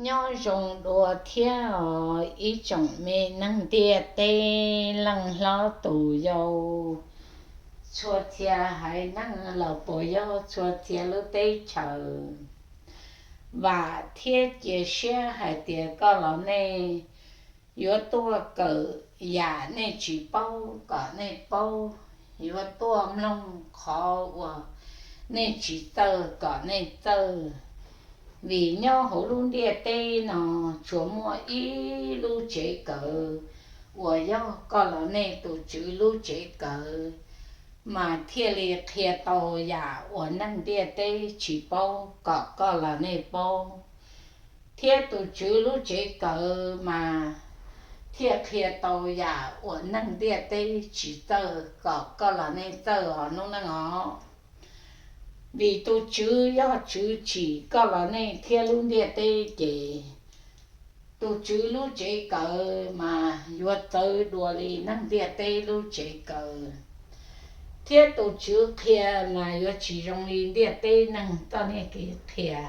Nyob zoo dua thiab os ib tsoom me neeg ntiaj teb, leej hlob tus yau, txhua txhia haiv neeg los puas yog txhua txhia lub teb chaws. Vam thiab cia siab hais tias koj los nej yuav tuaj kawm yam nej tsis paub kom nej paub, yuav tuaj mloog qhov uas nej tsis txawj kom nej txawj. Vim nyob hauv lub ntiaj teb no tsuas muaj ib lub tsev kawm uas yog koj los nej tus Tswv lub tsev kawm, mas thiaj li qhia tau yam uas neeg ntiaj teb tsis paub kom koj los nej paub, thiab tus Tswv lub tsev kawm mas thiaj qhia tau yam uas neeg ntiaj teb tsis txawj kom koj los nej txawj os noob neej os. Vim tus Tswv yog Tswv tsim koj los nej thiab lub ntiaj teb ces tus Tswv lub tsev kawm mas yuav txawv dua li neeg ntiaj teb lub tsev kawm, thiab tus Tswv qhia mas yuav tsis zoo li ntiaj teb neeg txoj niag kev qhia.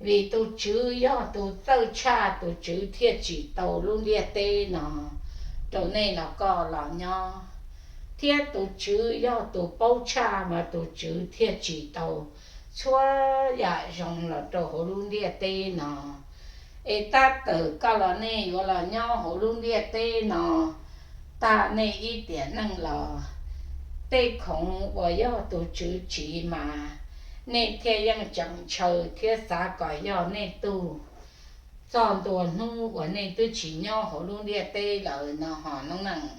Vim tus Tswv yog tus txawj tshaj, tus Tswv thiaj tsim tau lub ntiaj teb no rau nej los koj los nyob, thiab tus Tswv yog tus paub tshaj mas tus Tswv thiaj tsim tau txhua yam zoo los rau hauv lub ntiaj teb no. Es tab txawm koj los nej yuav los nyob hauv lub ntiaj teb no tag nej ib tiam neej los, tej khoom uas yog tus Tswv tsim mas nej thiaj yeej tseem ntshaw thiab xav kom yog nej tug txog ntua hnub uas nej twb tsis nyob hauv lub ntiaj teb lawm no ho noob neej.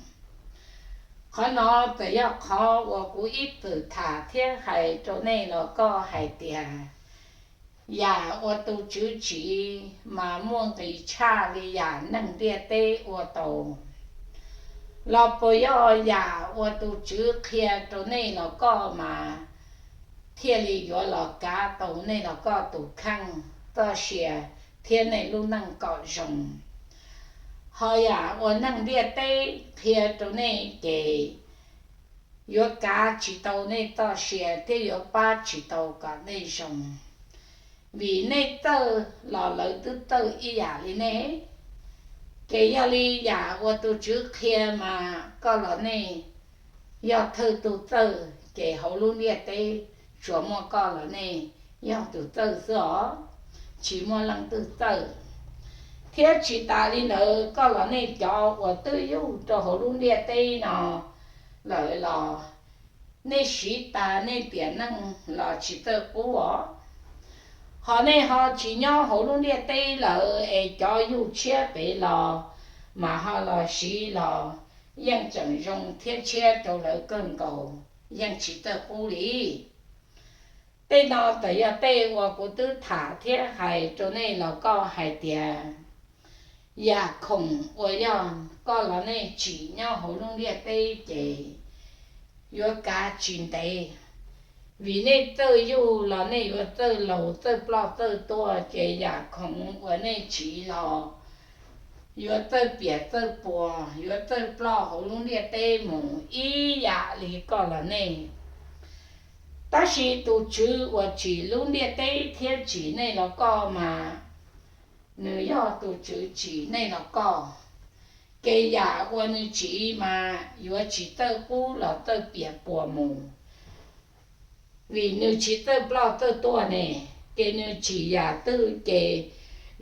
Qhov no txawm yog qhov uas kuv ib txwm tham thiab hais rau nej los koj hais tias yam uas tus Tswv tsim mas muaj nqis tshaj li yam neeg ntiaj teb ua tau. Los puas yog yam uas tus Tswv qhia rau nej los koj mas thiaj li yuav los kav tau nej los koj tus kheej, txoj sia thiab nej lub neej kom zoo. Ho yam uas neeg ntiaj teb qhia rau nej ces yuav kav tsis tau nej txoj sia thiab yuav pab tsis tau kom nej zoo. Vim nej txawj los lawv twb txawj ib yam li nej. Ces yog li yam uas tus Tswv qhia mas koj los nej yog thawj tug txawj, ces hauv lub ntiaj teb tsuas muaj koj los nej yog tus txawj xwb os, tsis muaj leej twg txawj. Thiab tsis tas li ntawd, koj los nej cov uas twb yug rau hauv lub ntiaj teb no lawm los nej siv tas nej tiam neej los tsis txawj qub os. Ho nej ho tsis nyob hauv lub ntiaj teb lawm es cov yug tshiab pem los mas ho los siv los yeej tseem zoo thiab tshiab rau lawv kawg nkaus, yeej tsis txawj qub li. Tej no txawm yog tej uas kuv twb tham thiab hais rau nej los koj hais tias yam khoom uas yog koj los nej tsim nyob hauv lub ntiaj teb ces yuav kav tsis ntev. Vim nej txawj yug los nej yuav txawj laus txawj ploj txawj tuag, ces yam khoom uas nej tsim los yuav txawj piam txawj puas, yuav txawj ploj hauv lub ntiaj teb mus ib yam li koj los nej. Tab sis tus Tswv uas tsim lub ntiaj teb thiab tsim nej los koj mas nws yog tus Tswv tsim nej los koj. Ces yam uas nws tsim mas yuav tsis txawj qub los txawj piam puas mus, vim nws tsis txawj ploj txawj tuag ne. Ces nws tsim yam twg ces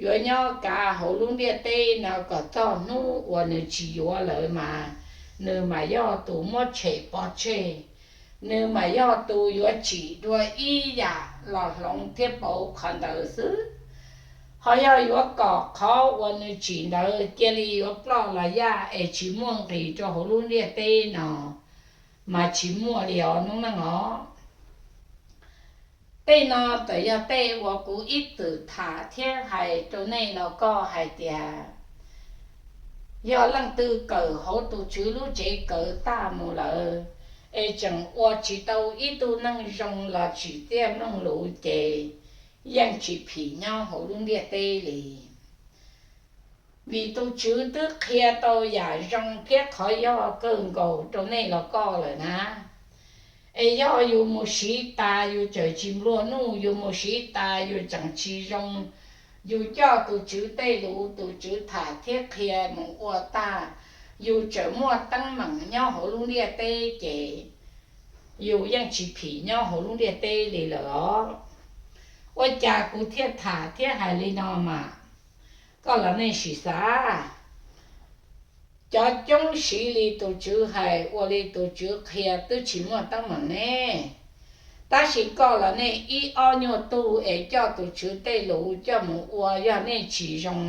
yuav nyob kav hauv lub ntiaj teb no kom txog hnub uas nws tsis yuav lawm mas nws mas yog tus muab tshem pov tseg. Nws mas yog tus yuav tsim dua ib yam los hloov thiab pauv qhov ntawd xwb. Ho yog yuav kom qhov uas nws tsim ntawd cia li yuav ploj los yaj es tsis muaj nqis rau hauv lub ntiaj teb no mas tsis muaj li os noob neej os. Tej no txawm yog tej uas kuv ib txwm tham thiab hais rau nej los koj hais tias yog leej twg kawm hauv tus Tswv lub tsev kawm tag mus lawm es tseem ua tsis tau ib tug neeg zoo los tsis txiaj mloog lus ces yeej tsis phim nyob hauv lub ntiaj teb li. Vim tus Tswv twb qhia tau yam zoo thiab qhov yog kawg nkaus rau nej los koj lawm na. Es yog yus mus siv tas yus tseem tsis nplua nuj, yus mus siv tas yus tseem tsis zoo Yus coj tus Tswv tej lus tus Tswv tham thiab qhia mus ua tag, yus tseem muaj teeb meem nyob hauv lub ntiaj teb ces yus yeej tsis phim nyob hauv lub ntiaj teb li lawm os. Ua cas kuv thiaj tham thiab hais li no mas? Koj los nej sim xav. Cov coob siv li tus Tswv hais, ua li tus Tswv qhia twb tsis muaj teeb meem ne. Tab sis koj los nej ib ob nyuag tug es coj tus Tswv tej lus coj mus ua, yog nej tsis zoo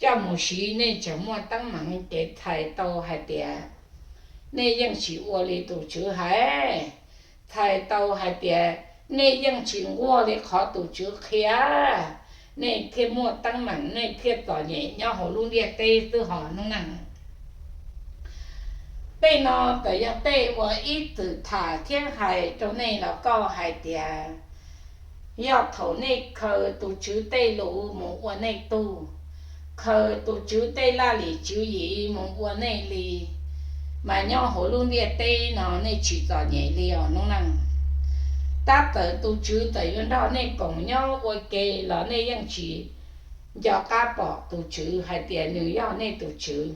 coj mus siv, nej tseem muaj teeb meem ces txhais tau hais tias nej yeej tsis ua li tus Tswv hais. Txhais tau hais tias nej yeej tsis nquag li qhov tus Tswv qhia, nej thiaj muaj teeb meem, nej thiaj txom nyem nyob hauv lub ntiaj teb xwb hos hnub neej. Tej no txawm yog tej uas ib txwm tham thiab hais rau nej los koj hais tias, yog thaum nej khaws tus Tswv tej lus mus ua nej tug, khaws tus Tswv tej laj lim tswv yim mus ua nej li, mas nyob hauv lub ntiaj teb no nej tsis txom nyem li os hnub neej. Tab txawm tus Tswv txawm yuav nrog nej koom nyob ua ke los nej yeej tsis nco qab pom tus Tswv hais tias nws yog nej tus Tswv.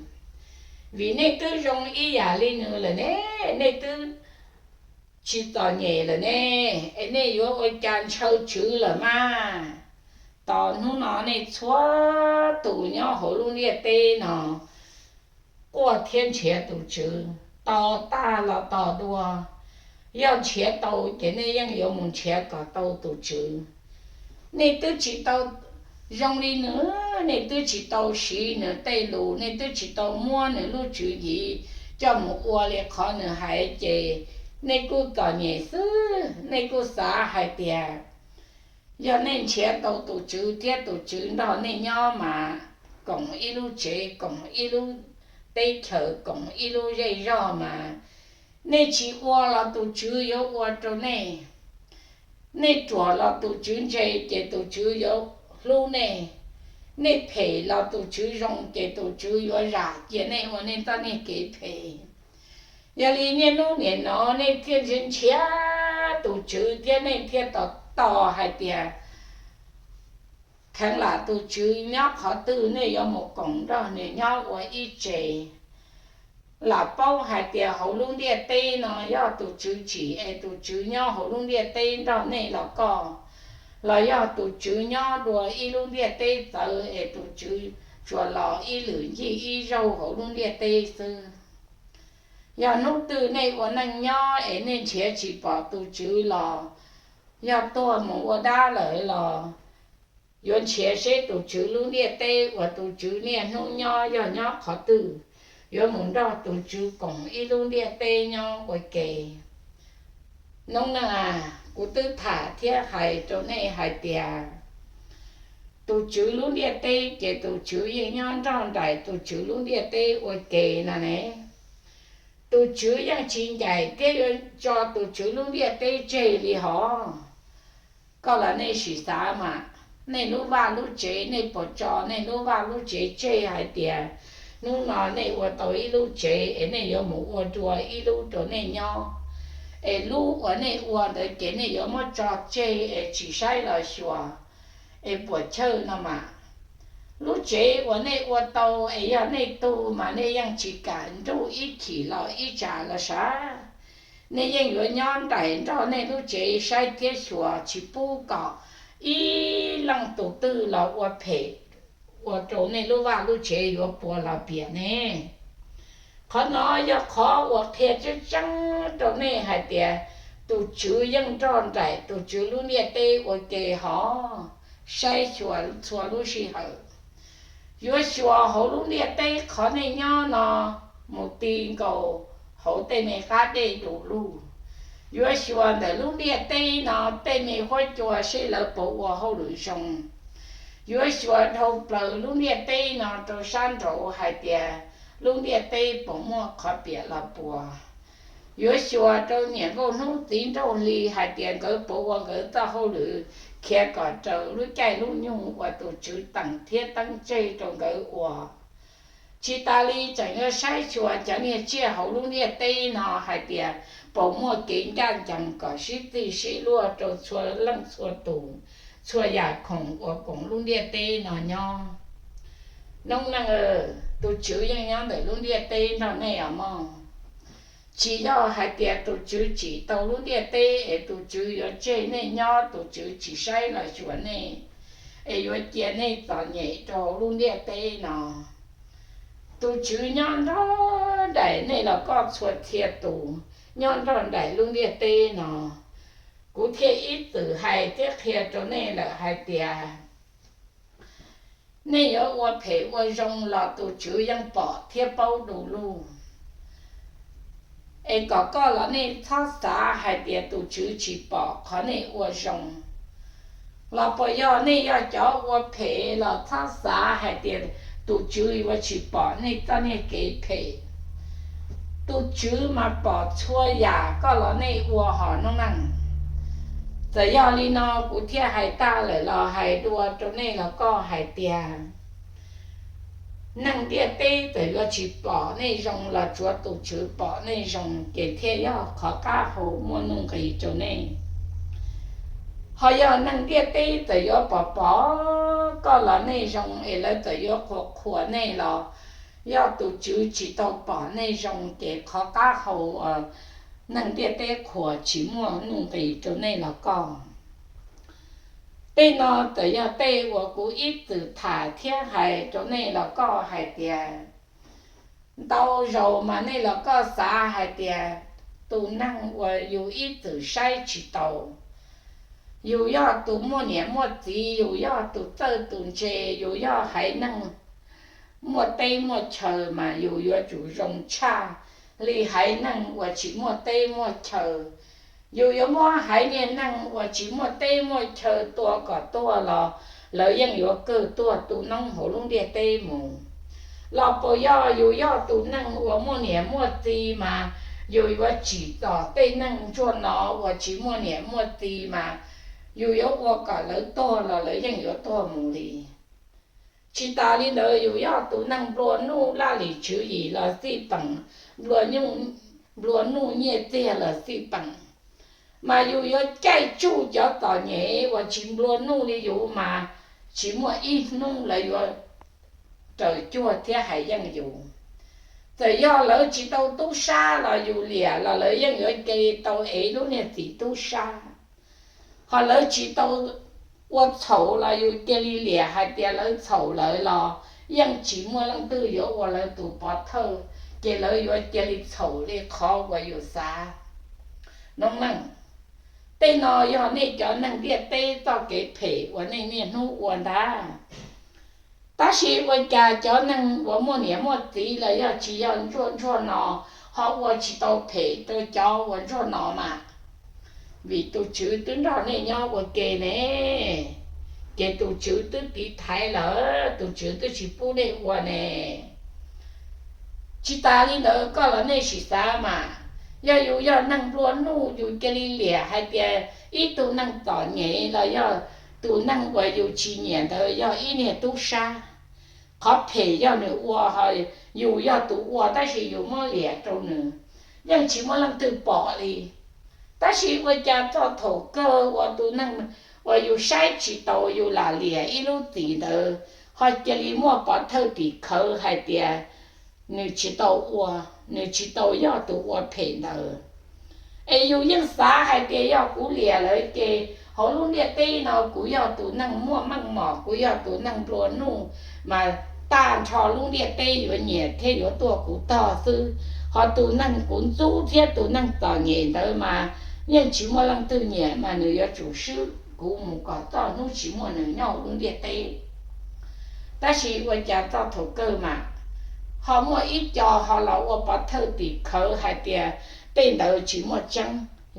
Vim nej twb zoo ib yam li nws lawm ne, nej twb tsis txom nyem lawm ne, es nej yuav ua cas ntshaw Tswv lawm mas? Tos hnub no nej txhua tus nyob hauv lub ntiaj teb no quaj thiab nrhiav tus Tswv, tos tag los tos dua. Yog nrhiav tau ces nej yeej yuav mus nrhiav kom tau tus Tswv. Nej twb tsis tau zoo li nws, nej twb tsis tau siv nws tej lus, nej twb tsis tau muab nws lub tswv yim coj mus ua li qhov nws hais ces nej kuj txom nyem xwb. Nej kuj xav hais tias yog nej nrhiav tau tus Tswv thiab tus Tswv nrog nej nyob mas, koom ib lub tsev, koom ib lub teb chaws, koom ib lub zej zog mas, nej tsis ua los tus Tswv yuav ua rau nej. Nej ruam los tus Tswv ntse ces tus Tswv yuav hlub nej. Nej phem los tus Tswv zoo ces tus Tswv yuav zam cia nej ua nej txoj niag kev phem. Yog li niaj hnub nim no nej thiaj nrhiav tus Tswv thiab nej thiaj tos tos hais tias kheev lam tus Tswv nyob qhov twg nej yuav mus koom nrog nws nyob ua ib tse. Lam paub hais tias hauv lub ntiaj teb no yog tus Tswv tsim es tus Tswv nyob hauv lub ntiaj teb nrog nej los koj, los yog tus Tswv nyob dua ib lub ntiaj teb txawv es tus Tswv tsuas los ib lwm ncig ib zaug hauv lub ntiaj teb xwb. Yog hnub twg nej ua neej nyob es nej nrhiav tsis pom tus Tswv los yog tuag mus ua dab lawm los yuav nrhiav seb tus Tswv lub ntiaj teb uas tus Tswv niaj hnub nyob yog nyob qhov twg, yuav mus nrog tus Tswv koom ib lub ntiaj teb nyob ua ke. Hnub neej, kuv twb tham thiab hais rau nej hais tias tus Tswv lub ntiaj teb ces tus Tswv yeej nyob nrog nraim tus Tswv lub ntiaj teb ua ke no ne. Tus Tswv yeej tsis ncaim thiab yuav tso tus Tswv lub ntiaj teb tseg li hos. Koj los nej sim xav mas, nej lub vaj lub tsev nej puas tso nej lub vaj lub tsev tseg hais tias hnub no nej ua tau ib lub tsev es nej yuav mus ua dua ib lub rau nej nyob, es lub uas nej ua ntawd ces nej yuav muab tso tseg es tsis saib los xyuas, es puas chawj no mas. Lub tsev uas nej ua tau es yog nej tug mas nej yeej tsis kam nruj ib chim los ib tsam los sav. Nej yeej yuav nyob nraim nrog nej lub tsev saib thiab xyuas tsis pub kom ib leej tus twg los ua phem ua rau nej lub vaj lub tsev yuav puas los piam ne. Qhov no yog qhov uas qhia tseeb tseeb rau nej hais tias tus Tswv yeej nrog nraim tus Tswv lub ntiaj teb ua ke hos. Saib xyuas txhua lub sij hawm, yuav xyuas hauv lub ntiaj teb qhov nej nyob no mus ti nkaus hauv tej me qab dej du lug. Yuav xyuas ntawm lub ntiaj teb no tej me huab cua seb lawv puas ua hauj lwm zoo. Yuav xyuas dhau plaws lub ntiaj teb no rau sab nraud hais tias lub ntiaj teb puas muaj qhov piam los puas. Yuav xyuas rau niam nkauj hnub txiv nraug hli hais tias nkawd puas ua nkawd txoj hauj lwm khiav kom raws lub caij lub nyoog uas tus Tswv teem thiab teeb tseg rau nkawd ua. Tsis tas li tseem yuav saib xyuas cov niag tsiaj hauv lub ntiaj teb no hais tias puas muaj kev ncaj ncees kom sib txig sib luag rau txhua leej txhua tus, txhua yam khoom uas koom lub ntiaj teb no nyob. Noob neej, tus Tswv yeej nyob ntawm lub ntiaj teb nrog nej os mog. Tsis yog hais tias tus Tswv tsim tau lub ntiaj teb es tus Tswv yuav tseg nej nyob, tus Tswv tsis saib los xyuas nej, es yuav cia nej txom nyem rau lub ntiaj teb no. Tus Tswv nyob nrog nraim nej los koj txhua txhia tus nyob nrog nraim lub ntiaj teb no. Kuv thiaj ib txwm hais thiab qhia rau nej lawm hais tias nej yuav ua phem ua zoo los tus Tswv yeej pom thiab paub du lug. Es kom koj los nej txhob xav hais tias tus Tswv tsis pom qhov nej ua zoo. Los puas yog nej yog cov ua phem los txhob xav hais tias tus Tswv yuav tsis pom nej txoj niag kev phem. Tus Tswv mas pom txhua yam koj los nej ua hos noob neej. Txawm yog li no kuv thiaj hais tag lawm los hais dua rau nej los koj hais tias neeg ntiaj teb txawm yuav tsis pom nej zoo los tsuav tus Tswv pom nej zoo ces thiaj yog qhov qab hau muaj nuj nqis rau nej. Ho yog neeg ntiaj teb txawm yuav pom pom koj los nej zoo es lawv txawm yuav qhuas qhuas nej los yog tus Tswv tsis tau pom nej zoo ces qhov qab hau neeg ntiaj teb qhuas tsis muaj nuj nqis rau nej los koj. Tej no txawm yog tej uas kuv ib txwm tham thiab hais rau nej los koj hais tias ntau zaus mas nej los koj xav hais tias tus neeg uas yus ib txwm saib tsis taus, yus yog tus muaj niam muaj txiv, yus yog tus txawj tus ntse, yus yog haiv neeg muaj teb muaj chaw mas yus yuav tsum zoo tshaj li haiv neeg uas tsis muaj teb muaj chaw. Yus yuav muab haiv niag neeg uas tsis muaj teb muaj chaw tua kom tuag los lawv yeej yuav kawg tuag tu noob hauv lub ntiaj teb mus. Los puas yog yus yog tus neeg uas muaj niam muaj txiv mas yus yuav tsim txom tej neeg ntsuag no uas tsis muaj niam muaj txiv mas yus yuav ua kom lawv tuag los lawv yeej yuav tuag mus li. Tsis tas li ntawd yus yog tus neeg nplua nuj laj lim tswv yim los xij peem, nplua nuj nyiaj txiag los xij peem, mas yus yuav caij tsuj cov txom nyem uas tsis nplua nuj li yus mas tsis muaj ib hnub lawv yuav raws cuag thiab hais yeej yus. Txawm yog lawv tsis tau tub sab los yus liam los lawv yeej yuav cia li tau ev lub niag txim tub sab. Ho lawv tsis tau ua txhaum los yus cia li liam hais tias lawv txhaum lawv los yeej tsis muaj leej twg yuav ua lawv tus pov thawj, ces lawv yuav cia li txhaum li qhov uas yus xav. Noob neej, tej no yog nej cov neeg ntiaj teb txoj kev phem uas nej niaj hnub ua ntag. Tab sis ua cas cov neeg uas muaj niam muaj txiv los yog tsis yog ntsuag ntsuag no ho ua tsis tau phem rau cov uas ntsuag no mas? Vim tus Tswv twb nrog nej nyob ua ke ne, ces tus Tswv twb tiv thaiv lawm, tus Tswv twb tsis pub nej ua ne. Tsis tas li ntawd koj los nej sim xav mas, yog yus yog neeg nplua nuj yus cia li liam hais tias ib tug neeg txom nyem los yog tus neeg uas yus tsis nyiam ntawd yog ib niag tub sab. Qhov phem yog nws ua, yus yog tus ua tab sis yus muab liam rau nws, yeej tsis muaj leej twg pom li. Tab sis ua cas txog thaum kawg uas tus neeg uas yus saib tsis taus yus lam liam ib lub txim ntawd ho cia li muaj pov thawj tim khawv hais tias nws tsis tau ua, nws tsis tau yog tus ua phem ntawd. Es yus yeej xav hais tias yog kuv liam lawv ces hauv lub ntiaj teb no kuv yog tus neeg muaj meej mom, kuv yog tus neeg nplua nuj, mas tag nrho lub ntiaj teb yuav nyiam thiab yuav tuaj kuv tog xwb. Ho tus neeg kuv ntxub thiab tus neeg txom nyem ntawd mas yeej tsis muaj leej twg nyiam, mas nws yuav tsum swb kuv mus kom txog hnub tsis muaj nws nyob hauv lub ntiaj teb. Tab sis ua cas txog thaum kawg mas ho muaj ib co ho los ua pov thawj tim khawv hais tias tej ntawd tsis muaj tseeb,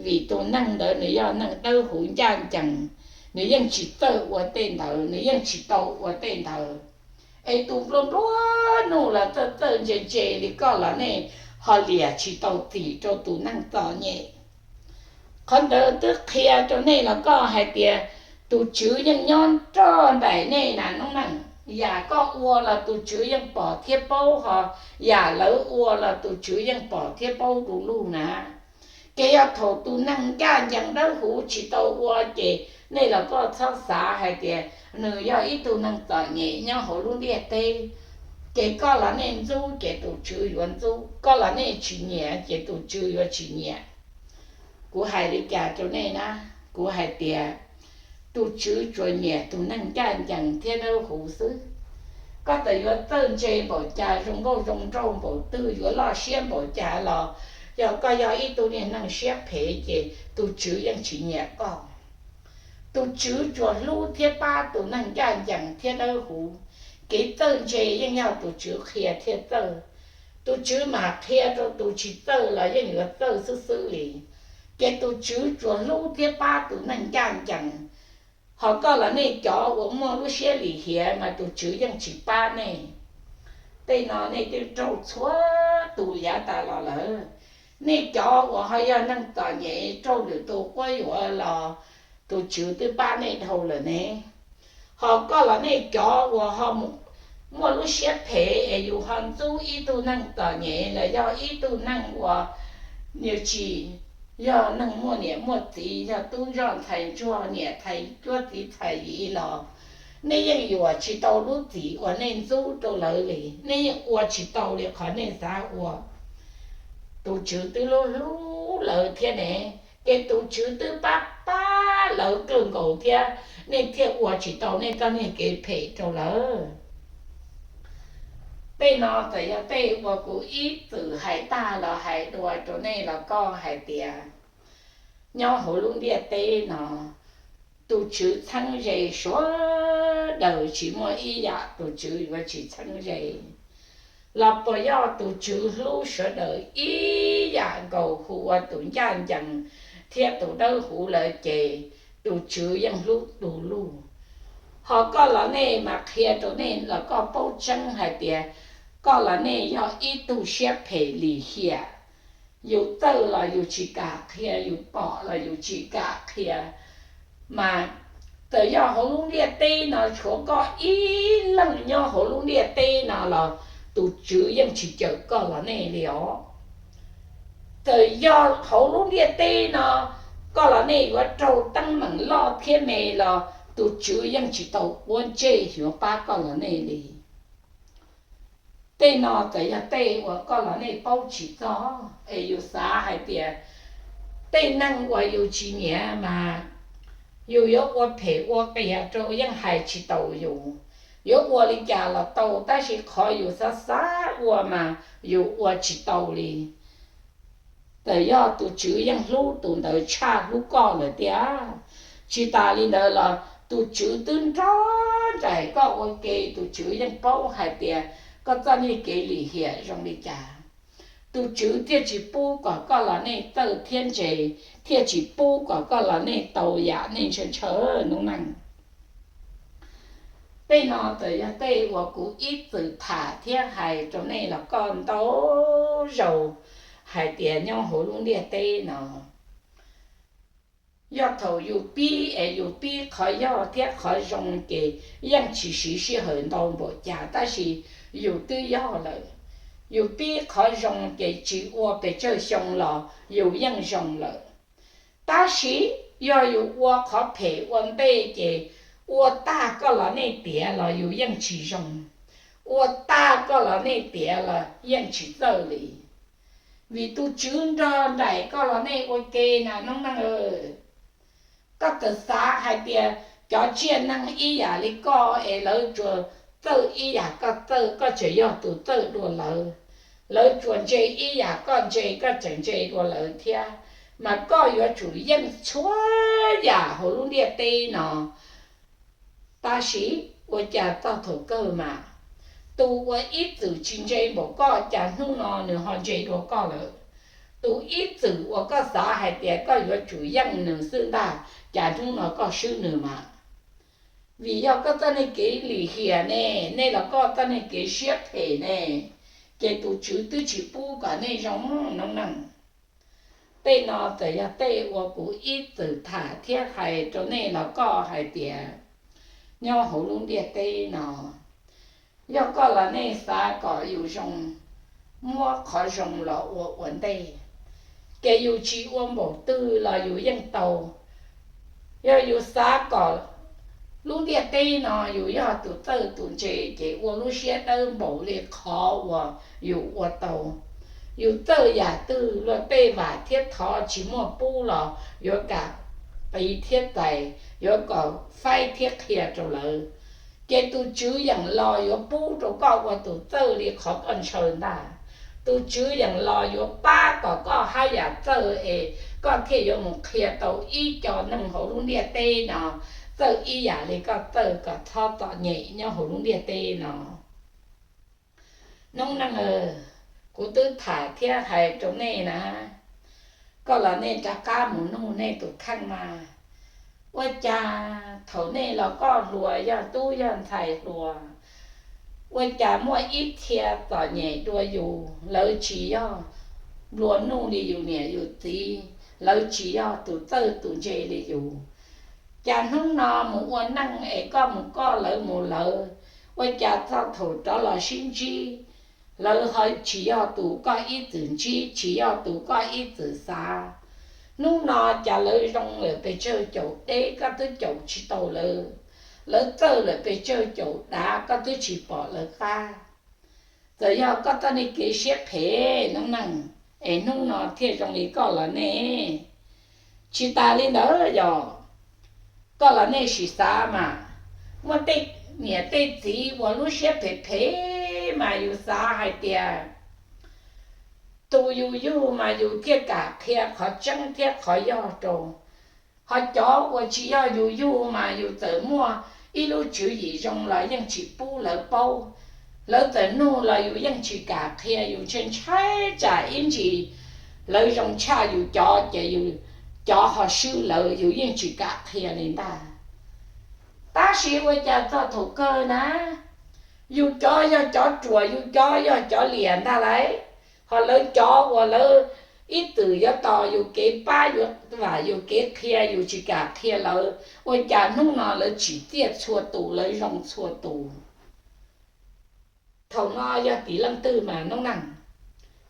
vim tus neeg ntawd nws yog neeg dawb huv ncaj ncees, nws yeej tsis txawj ua tej ntawd, nws yeej tsis tau ua tej ntawd. Es tus nplua nplua nuj los txawj txawj ntse ntse li koj los nej ho liam tsis tau txim rau tus neeg txom nyem. Qhov ntawd twb qhia rau nej los koj hais tias tus Tswv yeej nyob nrog nraim nej na noob neej. Yam koj ua los tus Tswv yeej pom thiab paub, ho yam lawv ua los tus Tswv yeej pom thiab paub du lug na. Ces yog thaum tus neeg ncaj ncees dawb huv tsis tau ua ces Nej los koj txhob xav hais tias nws yog ib tug neeg txom nyem nyob hauv lub ntiaj teb, ces koj los nej ntxub ces tus Tswv yuav ntxub, koj los nej tsis nyiam ces tus Tswv yuav tsis nyiam. Kuv hais li cas rau nej na? Kuv hais tias tus Tswv tsuas nyiam tus neeg ncaj ncees thiab dawb huv xwb. Koj txawm yuav txawj ntse npaum cas, zoo nkauj zoo nraug npaum twg, yuav loj siab npaum cas los, yog koj yog ib tug niag neeg siab phem ces tus Tswv yeej tsis nyiam koj. Tus Tswv tsuas hlub thiab pab tus neeg ncaj ncees thiab dawb huv. Kev txawj ntse yeej yog tus Tswv qhia thiaj txawj. Tus Tswv mas qhia rau tus tsis txawj los yeej yuav txawj xwb xwb li. Ces tus Tswv tsuas hlub thiab pab tus neeg ncaj ncees. Ho koj los nej cov uas muaj lub siab lim hiam mas tus Tswv yeej tsis pab nej. Tej no nej twb raug txhua tus yav tas los lawm. Nej cov uas ho yog neeg txom nyem raug lwm tus quab yuam los tus Tswv twb pab nej dhau lawm ne. Ho koj los nej cov uas ho muaj lub siab phem es yus ho ntxub ib tug neeg txom nyem los yog ib tug neeg uas nws tsis yog neeg muaj niam muaj txiv, yog tub ntsoj ntxhais ntsuag, niam ntxhais cuab txiv ntxhais yim los, nej yeej yuam tsis tau lub txim uas nej ntxub rau lawv li, nej yeej ua tsis tau li qhov nej xav ua. Tus Tswv twb hlub hlub lawv thiab ne, ces tus Tswv twb pab pab lawv kawg nkaus thiab, nej thiaj ua tsis tau nej txoj niag kev phem rau lawv. Tej no txawm yog tej uas kuv ib txwm hais tag los hais dua rau nej los koj hais tias, nyob hauv lub ntiaj teb no, tus Tswv txheeb ze sawv daws, tsis muaj ib yam tus Tswv yuav tsis txheeb ze. Los puas yog tus Tswv hlub sawv daws ib yam nkaus, hu ua tus ncaj ncees thiab tus dawb huv lawm ces tus Tswv yeej hlub tus luj. Ho koj los nej mas qhia rau nej los koj paub tseeb hais tias koj los nej yog ib tug siab phem lim hiam. Yus txawj los yus tsis kam qhia, yus pom los yus tsis kam qhia. Mas txawm yog hauv lub ntiaj teb no tshuav koj ib leeg nyob hauv lub ntiaj teb no los tus Tswv yeej tsis cawm koj los nej li os. Txawm yog hauv lub ntiaj teb no koj los nej yuav raug teeb meem loj thiab me los tus Tswv yeej tsis tau quab ntsej yuav pab koj los nej li. Tej no txawm yog tej uas koj los nej paub tsis txog, es yus xav hais tias tej neeg uas yus tsis nyiam mas yus yuav ua phem ua qias rau yeej hais tsis taus yus. Yuav ua li cas los tau, tab sis qhov yus xav xav ua mas yus ua tsis tau li. Txawm yog tus Tswv yeej hlub tus ntawd tshaj hlub koj lawm tiag. Tsis tas li ntawd los tus Tswv twb nrog nraim koj ua ke, tus Tswv yeej paub hais tias koj txoj niag kev lim hiam zoo li cas. Tus Tswv thiaj tsis pub kom koj los nej txawj thiab ntse, thiaj tsis pub kom koj los nej tau yam nej ntshaw ntshaw noob neej. Tej no txawm yog tej uas kuv ib txwm tham thiab hais rau nej los koj ntau zaus hais tias nyob hauv lub ntiaj teb no, yog thaum yus pib es yus pib qhov yog thiab qhov zoo ces yeej tsis siv sij hawm ntau npaum cas tab sis yus twb yog lawm. Yus pib qhov zoo ces tsis ua pes tsawg xyoo los yus yeej zoo lawm. Tab sis yog yus ua qhov phem ua ntej ces ua tag koj los nej tiav los yus yeej tsis zoo, ua tag koj los nej tiav los yeej tsis txawj li. Vim tus Tswv nrog nraim koj los nej ua ke na noob neej. Koj txawm xav hais tias cov tsiaj neeg ib yam li koj es lawv tsuas txawj ib yam koj txawj, koj tseem yog tus txawj dua lawv. Lawv tsuas ntse ib yam koj ntse, koj tseem ntse dua lawv thiab, mas koj yuav tsum yeej txhua yam hauv lub ntiaj teb no. Tab sis ua cas txog thaum kawg mas tus uas ib txwm tsis ntse npaum koj cas hnub no nws ho ntse dua koj lawm. Tus ib txwm uas koj xav hais tias koj yuav tsum yeej nws xwb ntag, cas hnub no koj swb nws mas. Vim yog koj txoj niag kev lim hiam ne, nej los koj txoj niag kev siab phem ne, ces tus Tswv twb tsis pub kom nej zoo noob neej. Tej no txawm yog tej uas kuv ib txwm tham thiab hais rau nej los koj hais tias nyob hauv lub ntiaj teb no, yog koj los nej xav kom yus zoo, muab qhov zoo los ua ua ntej, ces yus tsis ua npaum twg los yus yeej tau. Yog yus xav kom lub ntiaj teb no yus yog tus txawj tus ntse ces ua lub siab dawb npaum li qhov uas yus ua tau. Yus txawj yam twg luag tej vam thiab thov tsis muaj pub los yuav kam qiv thiab txais, yuav kom faib thiab qhia rau lawv. Ces tus Tswv yeem los yuav pub rau koj ua tus txawj li qhov koj ntshaw ntag. Tus Tswv yeem los yuav pab kom koj haj yam txawj es koj thiaj yuav mus qhia tau ib co neeg hauv lub ntiaj teb no txawj ib yam li koj txawj kom txhob txom nyem nyob hauv lub ntiaj teb no. Noob neej, kuv twb tham thiab hais rau nej na, koj los nej rov qab mus nug nej tus kheej mas, ua cas thaum nej los koj hluas yog tub yog ntxhais hluas, ua cas muaj ib txhia txom nyem dua yus, lawv tsis yog nplua nuj li yus niam yus txiv, lawv tsis yog tus txawj tus ntse li yus. Cas hnub no mus ua neej es koj mus koj lawv mus lawv, ua cas txog thaum rov los sib ntsib, lawv ho tsis yog tus koj ib txwm ntsib, tsis yog tus koj ib txwm xav. Hnub no cas lawv zoo lawm pes tsawg caum deb koj twb caum tsis tau lawv, lawv txawj lawm pes tsawg caum dav koj twb tsis pom lawv qab. Txawm yog koj txoj niag kev siab phem noob neej, es hnub no thiaj zoo li koj los nej. Tsis tas li ntawd yog koj los nej sim xav mas, muaj tej niam tej txiv uas lub siab phem phem mas yus xav hais tias tus yus yug mas yus thiaj kam qhia qhov tseeb thiab qhov yog rau. Ho cov uas tsis yog yus yug mas yus txawm muaj ib lub tswv yim zoo los yeej tsis pub lawv paub. Lawv txawm nug los yus yeej tsis kam qhia, yus ntshai ntshai tsam ib ntsis lawv zoo tshaj yus cov ces yus cov ho swb lawv, yus yeej tsis kam qhia li ntag. Tab sis ua cas txog thaum kawg na, yus cov yog cov ruam, yus cov yog cov liam ntag lauj, ho lawv cov uas lawv ib txwm yuav tos yus kev pab, yuav vam yus kev qhia yus tsis kam qhia lawv, ua cas hnub no lawv tsim txiaj txhua tus, lawv zoo txhua tus. Thaum no yog tim leej twg mas noob neej?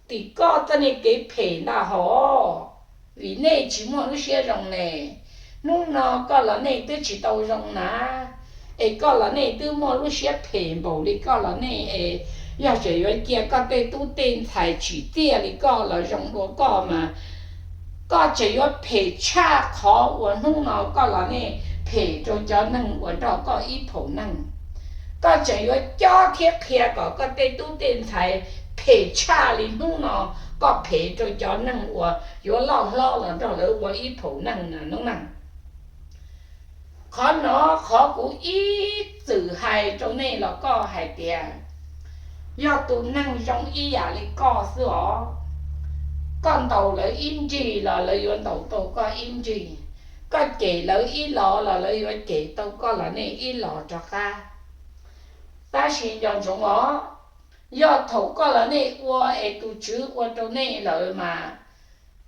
Tim koj txoj niag kev phem ntag hos, vim nej tsis muaj lub siab zoo ne. Hnub no koj los nej twb tsis tau zoo na, es koj los nej twb muaj lub siab phem npaum li koj los nej es, yog tseem yuav cia koj tej tub tej ntxhais tsim txiaj li koj los zoo dua koj mas, koj tseem yuav phem tshaj qhov uas hnub no koj los nej phem rau cov neeg uas nrog koj ib phaum neeg. Koj tseem yuav cob thiab qhia kom koj tej tub tej ntxhais phem tshaj li hnub no koj phem rau cov neeg uas yuav loj hlob los nrog lawv ua ib phaum neeg na noob neej. Qhov no qhov kuv ib txwm hais rau nej los koj hais tias, yog tus neeg zoo ib yam li koj xwb os, koj ntaus lawv ib nrig los lawv yuav ntaus tau koj ib nrig, koj cem lawv ib los los lawv yuav cem tau koj los nej ib los rov qab. Tab sis nco ntsoov os, yog thaum koj los nej ua es tus Tswv ua rau nej lawm mas,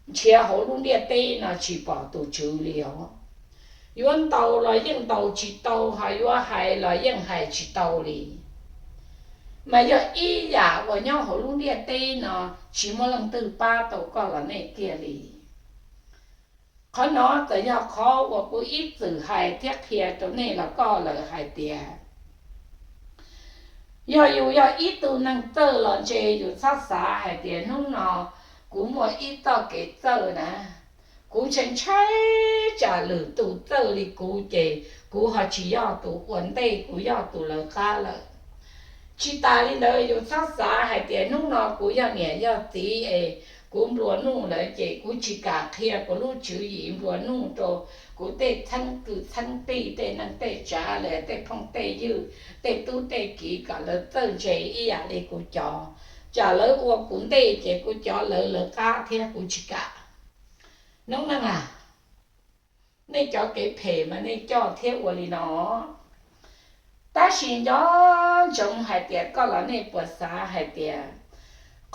nrhiav hauv lub ntiaj teb no tsis pom tus Tswv li os. Yuav ntaus los yeej ntaus tsis tau, ho yuav hais los yeej hais tsis tau li. Mas yog ib yam uas nyob hauv lub ntiaj teb no tsis muaj leej twg pab tau koj los nej kiag li. Qhov no txawm yog qhov uas kuv ib txwm hais thiab qhia rau nej los koj lawm hais tias, yog yus yog ib tug neeg txawj los ntse yus txhob xav hais tias hnub no kuv muaj ib txoj kev txawj na, kuv ntshai ntshai tsam lwm tus txawj li kuv ces kuv ho tsis yog tus ua ntej, kuv yog tus lawv qab lawm. Tsis tas li ntawd yus txhob xav hais tias hnub no kuv yog niam yog txiv es kuv nplua nuj lawm ces kuv tsis kam qhia kuv lub tswv yim nplua nuj rau kuv tej txheeb kwv txheeb tij, tej neej tej tsav, tej phooj tej ywg, tej tub tej kiv kom lawv txawj ntse ib yam li kuv cov. Tsam lawv ua kuv ntej ces kuv cov lawv lawv qab thiab kuv tsis kam. Noob neej a, nej cov kev phem mas nej coj thiab ua li no. Tab sis nco ntsoov hais tias koj los nej puas xav hais tias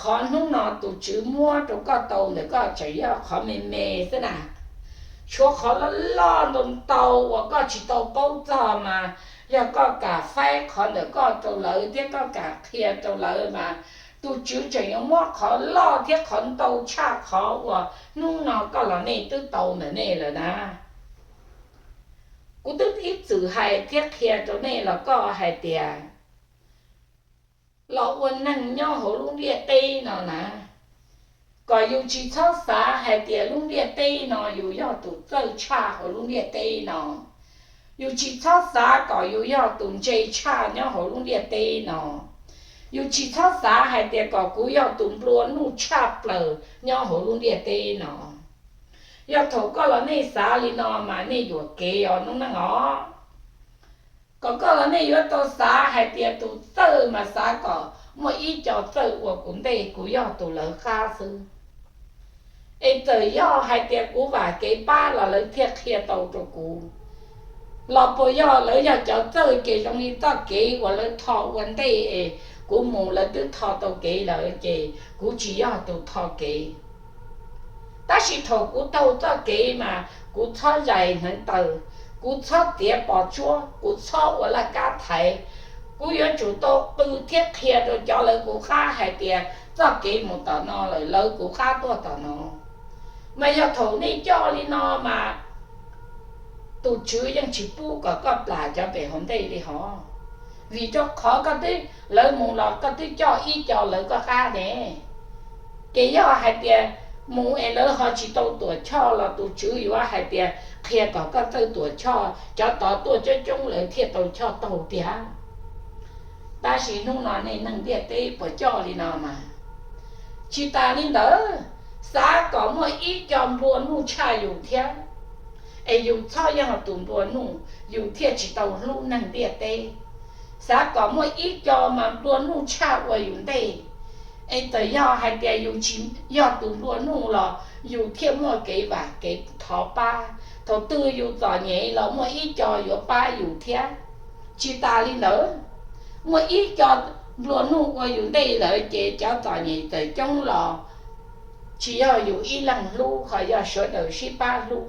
qhov hnub no tus Tswv muab rau koj tau ntawm koj tseem yog qhov me me xwb na. Tshuav qhov loj loj ntau ntau uas koj tsis tau paub txog mas, yog koj kam faib qhov ntawm koj rau lawv thiab koj kam qhia rau lawv mas, tus Tswv tseem yuav muab qhov loj thiab qhov ntau tshaj qhov uas hnub no koj los nej twb tau ntawm nej lawm na. Kuv twb ib txwm hais thiab qhia rau nej los koj hais tias los ua neeg nyob hauv lub ntiaj teb no na, kom yus tsis txhob xav hais tias lub ntiaj teb no yus yog tus txawj tshaj hauv lub ntiaj teb no. Yus tsis txhob xav kom yus yog tus ntse tshaj nyob hauv lub ntiaj teb no. Yus tsis txhob xav hais tias kom kuv yog tus nplua nuj tshaj plaws nyob hauv lub ntiaj teb no. Yog thaum koj los nej xav li no mas nej yuam kev os noob neej os. Kom koj los nej yuav tau xav hais tias tus txawj mas xav kom muaj ib co txawj ua kuv ntej, kuv yog tus lawv qab xwb. Es txawm yog hais tias kuv vam kev pab los lawv thiaj qhia tau rau kuv, los puas yog lawv yog cov txawj ces zoo li txoj kev uas lawv tho ua ntej es kuv mus lawv twb tho tau kev lawm ces kuv tsis yog tus tho kev. Tab sis thaum kuv taug txoj kev mas kuv txhob zais hneev taw, kuv txhob txiav pos tsuab, kuv txhob ua laj kab thaiv. Kuv yuav tsum tau qw thiab qhia rau cov lawv kuv qab hais tias txoj kev mus tom no lawm, lawv kuv qab tuaj tom no. Mas yog thaum nej coj li no mas tus tswv yeej tsis pub kom koj plam cov pem hauv ntej li hos, vim rau qhov koj twb, lawv mus los koj twb coj ib co lawv koj qab ne. Ces yog hais tias mus es lawv ho tsis tau tuam choj los tus tswv yuav hais tias qhia kom koj txawj tuam choj, cov tod tuaj coob coob lawv thiaj tau choj taug tiag. Tab sis hnub no nej neeg ntiaj teb puas coj li no mas? Tsis tas li ntawd, xav kom muaj ib co nplua nuj tshaj yus thiab, es yus txhob yog tus nplua nuj yus thiaj tsis tau hlub neeg ntiaj teb. Xav kom muaj ib co mas nplua nuj tshaj ua yus ntej, es txawm yog hais tias yus tsis yog tus nplua nuj los yus thiaj muaj kev vam kev thov pab. Thaum twg yus txom nyem los muaj ib co yuav pab yus thiab. Tsis tas li ntawd, muaj ib co nplua nuj ua yus ntej lawm ces cov txom nyem txawm coob los tsis yog yus ib leeg hlub, ho yog sawv daws sib pab hlub,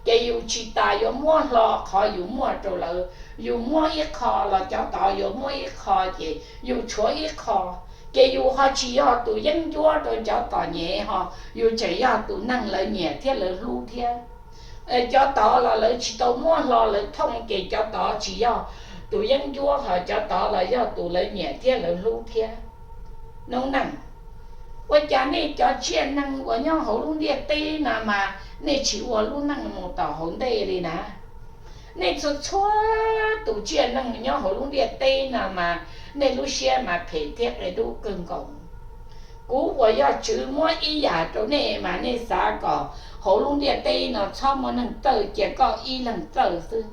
ces yus tsis tas yuav muab hlo qhov yus muaj rau lawv. Yus muab ib qho los cov tod yuav muab ib qho, ces yus tshuav ib qho, ces yus ho tsis yog tus yeeb ncuab rau cov txom nyem, ho yus tseem yog tus neeg lawv nyiam thiab lawv hlub thiab. Cov tod los lawv tsis tau muab hlo lawv thooj, ces cov tod tsis yog tus yeeb ncuab, ho cov tod los yog tus lawv nyiam thiab lawv hlub thiab. Noob neej, ua cas nej cov tsiaj neeg uas nyob hauv lub ntiaj teb no mas nej tsis ua lub neej mus tom hauv ntej li na? Nej txhua txhua tus tsiaj neeg nyob hauv lub ntiaj teb no mas nej lub siab mas phem thiab qia dub kawg nkaus. Kuv uas yog tswv muab ib yam rau nej mas nej xav kom hauv lub ntiaj teb no txhob muaj neeg txawj, cia koj ib leeg txawj xwb.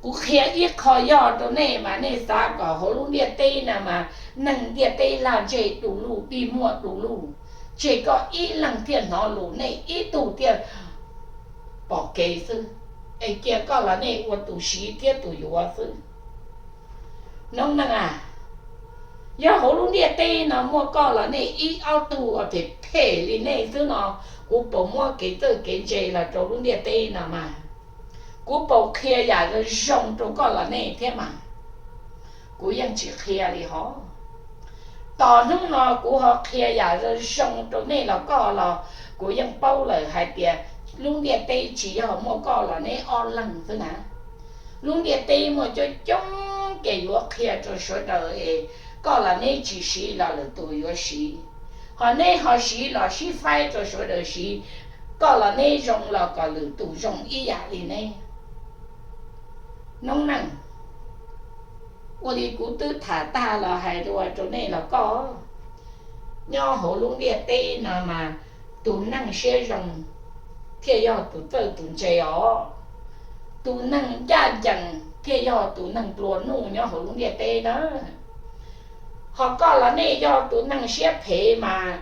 Kuv qhia ib qho yog rau nej mas nej xav kom hauv lub ntiaj teb no mas neeg ntiaj teb laj ntseg du lug, dib muaj du lug, tseg koj ib leeg thiaj hnov lus, nej ib tug thiaj pom kev xwb, es cia koj los nej ua tus siv thiab tus yuav xwb. Noob neej a, yog hauv lub ntiaj teb no muaj koj los nej ib ob tug uas phem phem li nej xwb no, kuv puas muab kev txawj kev ntse los rau lub ntiaj teb no mas? Kuv puas qhia yam zoo zoo rau koj los nej thiab mas? Kuv yeej tsis qhia li hov. Tos hnub no kuv ho qhia yam zoo zoo rau nej los koj los kuv yeej paub lawm hais tias lub ntiaj teb tsis yog muaj koj los neb ob leeg xwb na. Lub ntiaj teb muaj coob coob ces yuav qhia rau sawv daws es koj los neb tsis siv los lwm tus yuav siv, ho neb ho siv los sib faib rau sawv daws siv, koj los neb zoo los kom lwm tus zoo ib yam li neb. Noob neej, ua li kuv twb tham tag los hais dua rau nej los koj, nyob hauv lub ntiaj teb no mas tus neeg siab zoo thiaj yog tus txawj tus ntse os. Tus neeg ncaj ncees thiaj yog tus neeg nplua nuj nyob hauv lub ntiaj teb na. Ho koj los nej yog tus neeg siab phem mas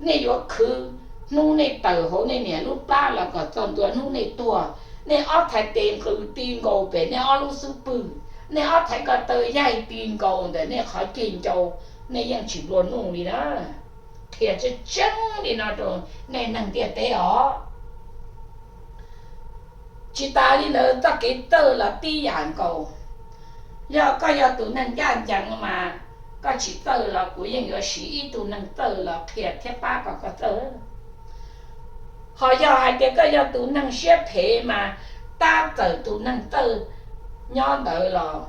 nej yuav khwv hnub nej tawm hauv nej niam lub plab los kom txog ntua hnub nej tuag. Nej ob thaiv tes nqws ti nkaus pem nej ob lub xub pwg, nej ob thaiv ko taw yaig ti nkaus ntawm nej qhov ceg ncau, nej yeej tsis nplua nuj li na. Qhia tseeb tseeb li no rau nej neeg ntiaj teb os. Tsis tas li ntawd, txoj kev txawj los tib yam nkaus. Yog koj yog tus neeg ncaj ncees mas koj tsis txawj los kuv yeej yuav siv ib tug neeg txawj los qhia thiab pab kom koj txawj. Ho yog hais tias koj yog tus neeg siab phem mas tab txawm tus neeg txawj nyob ntawd los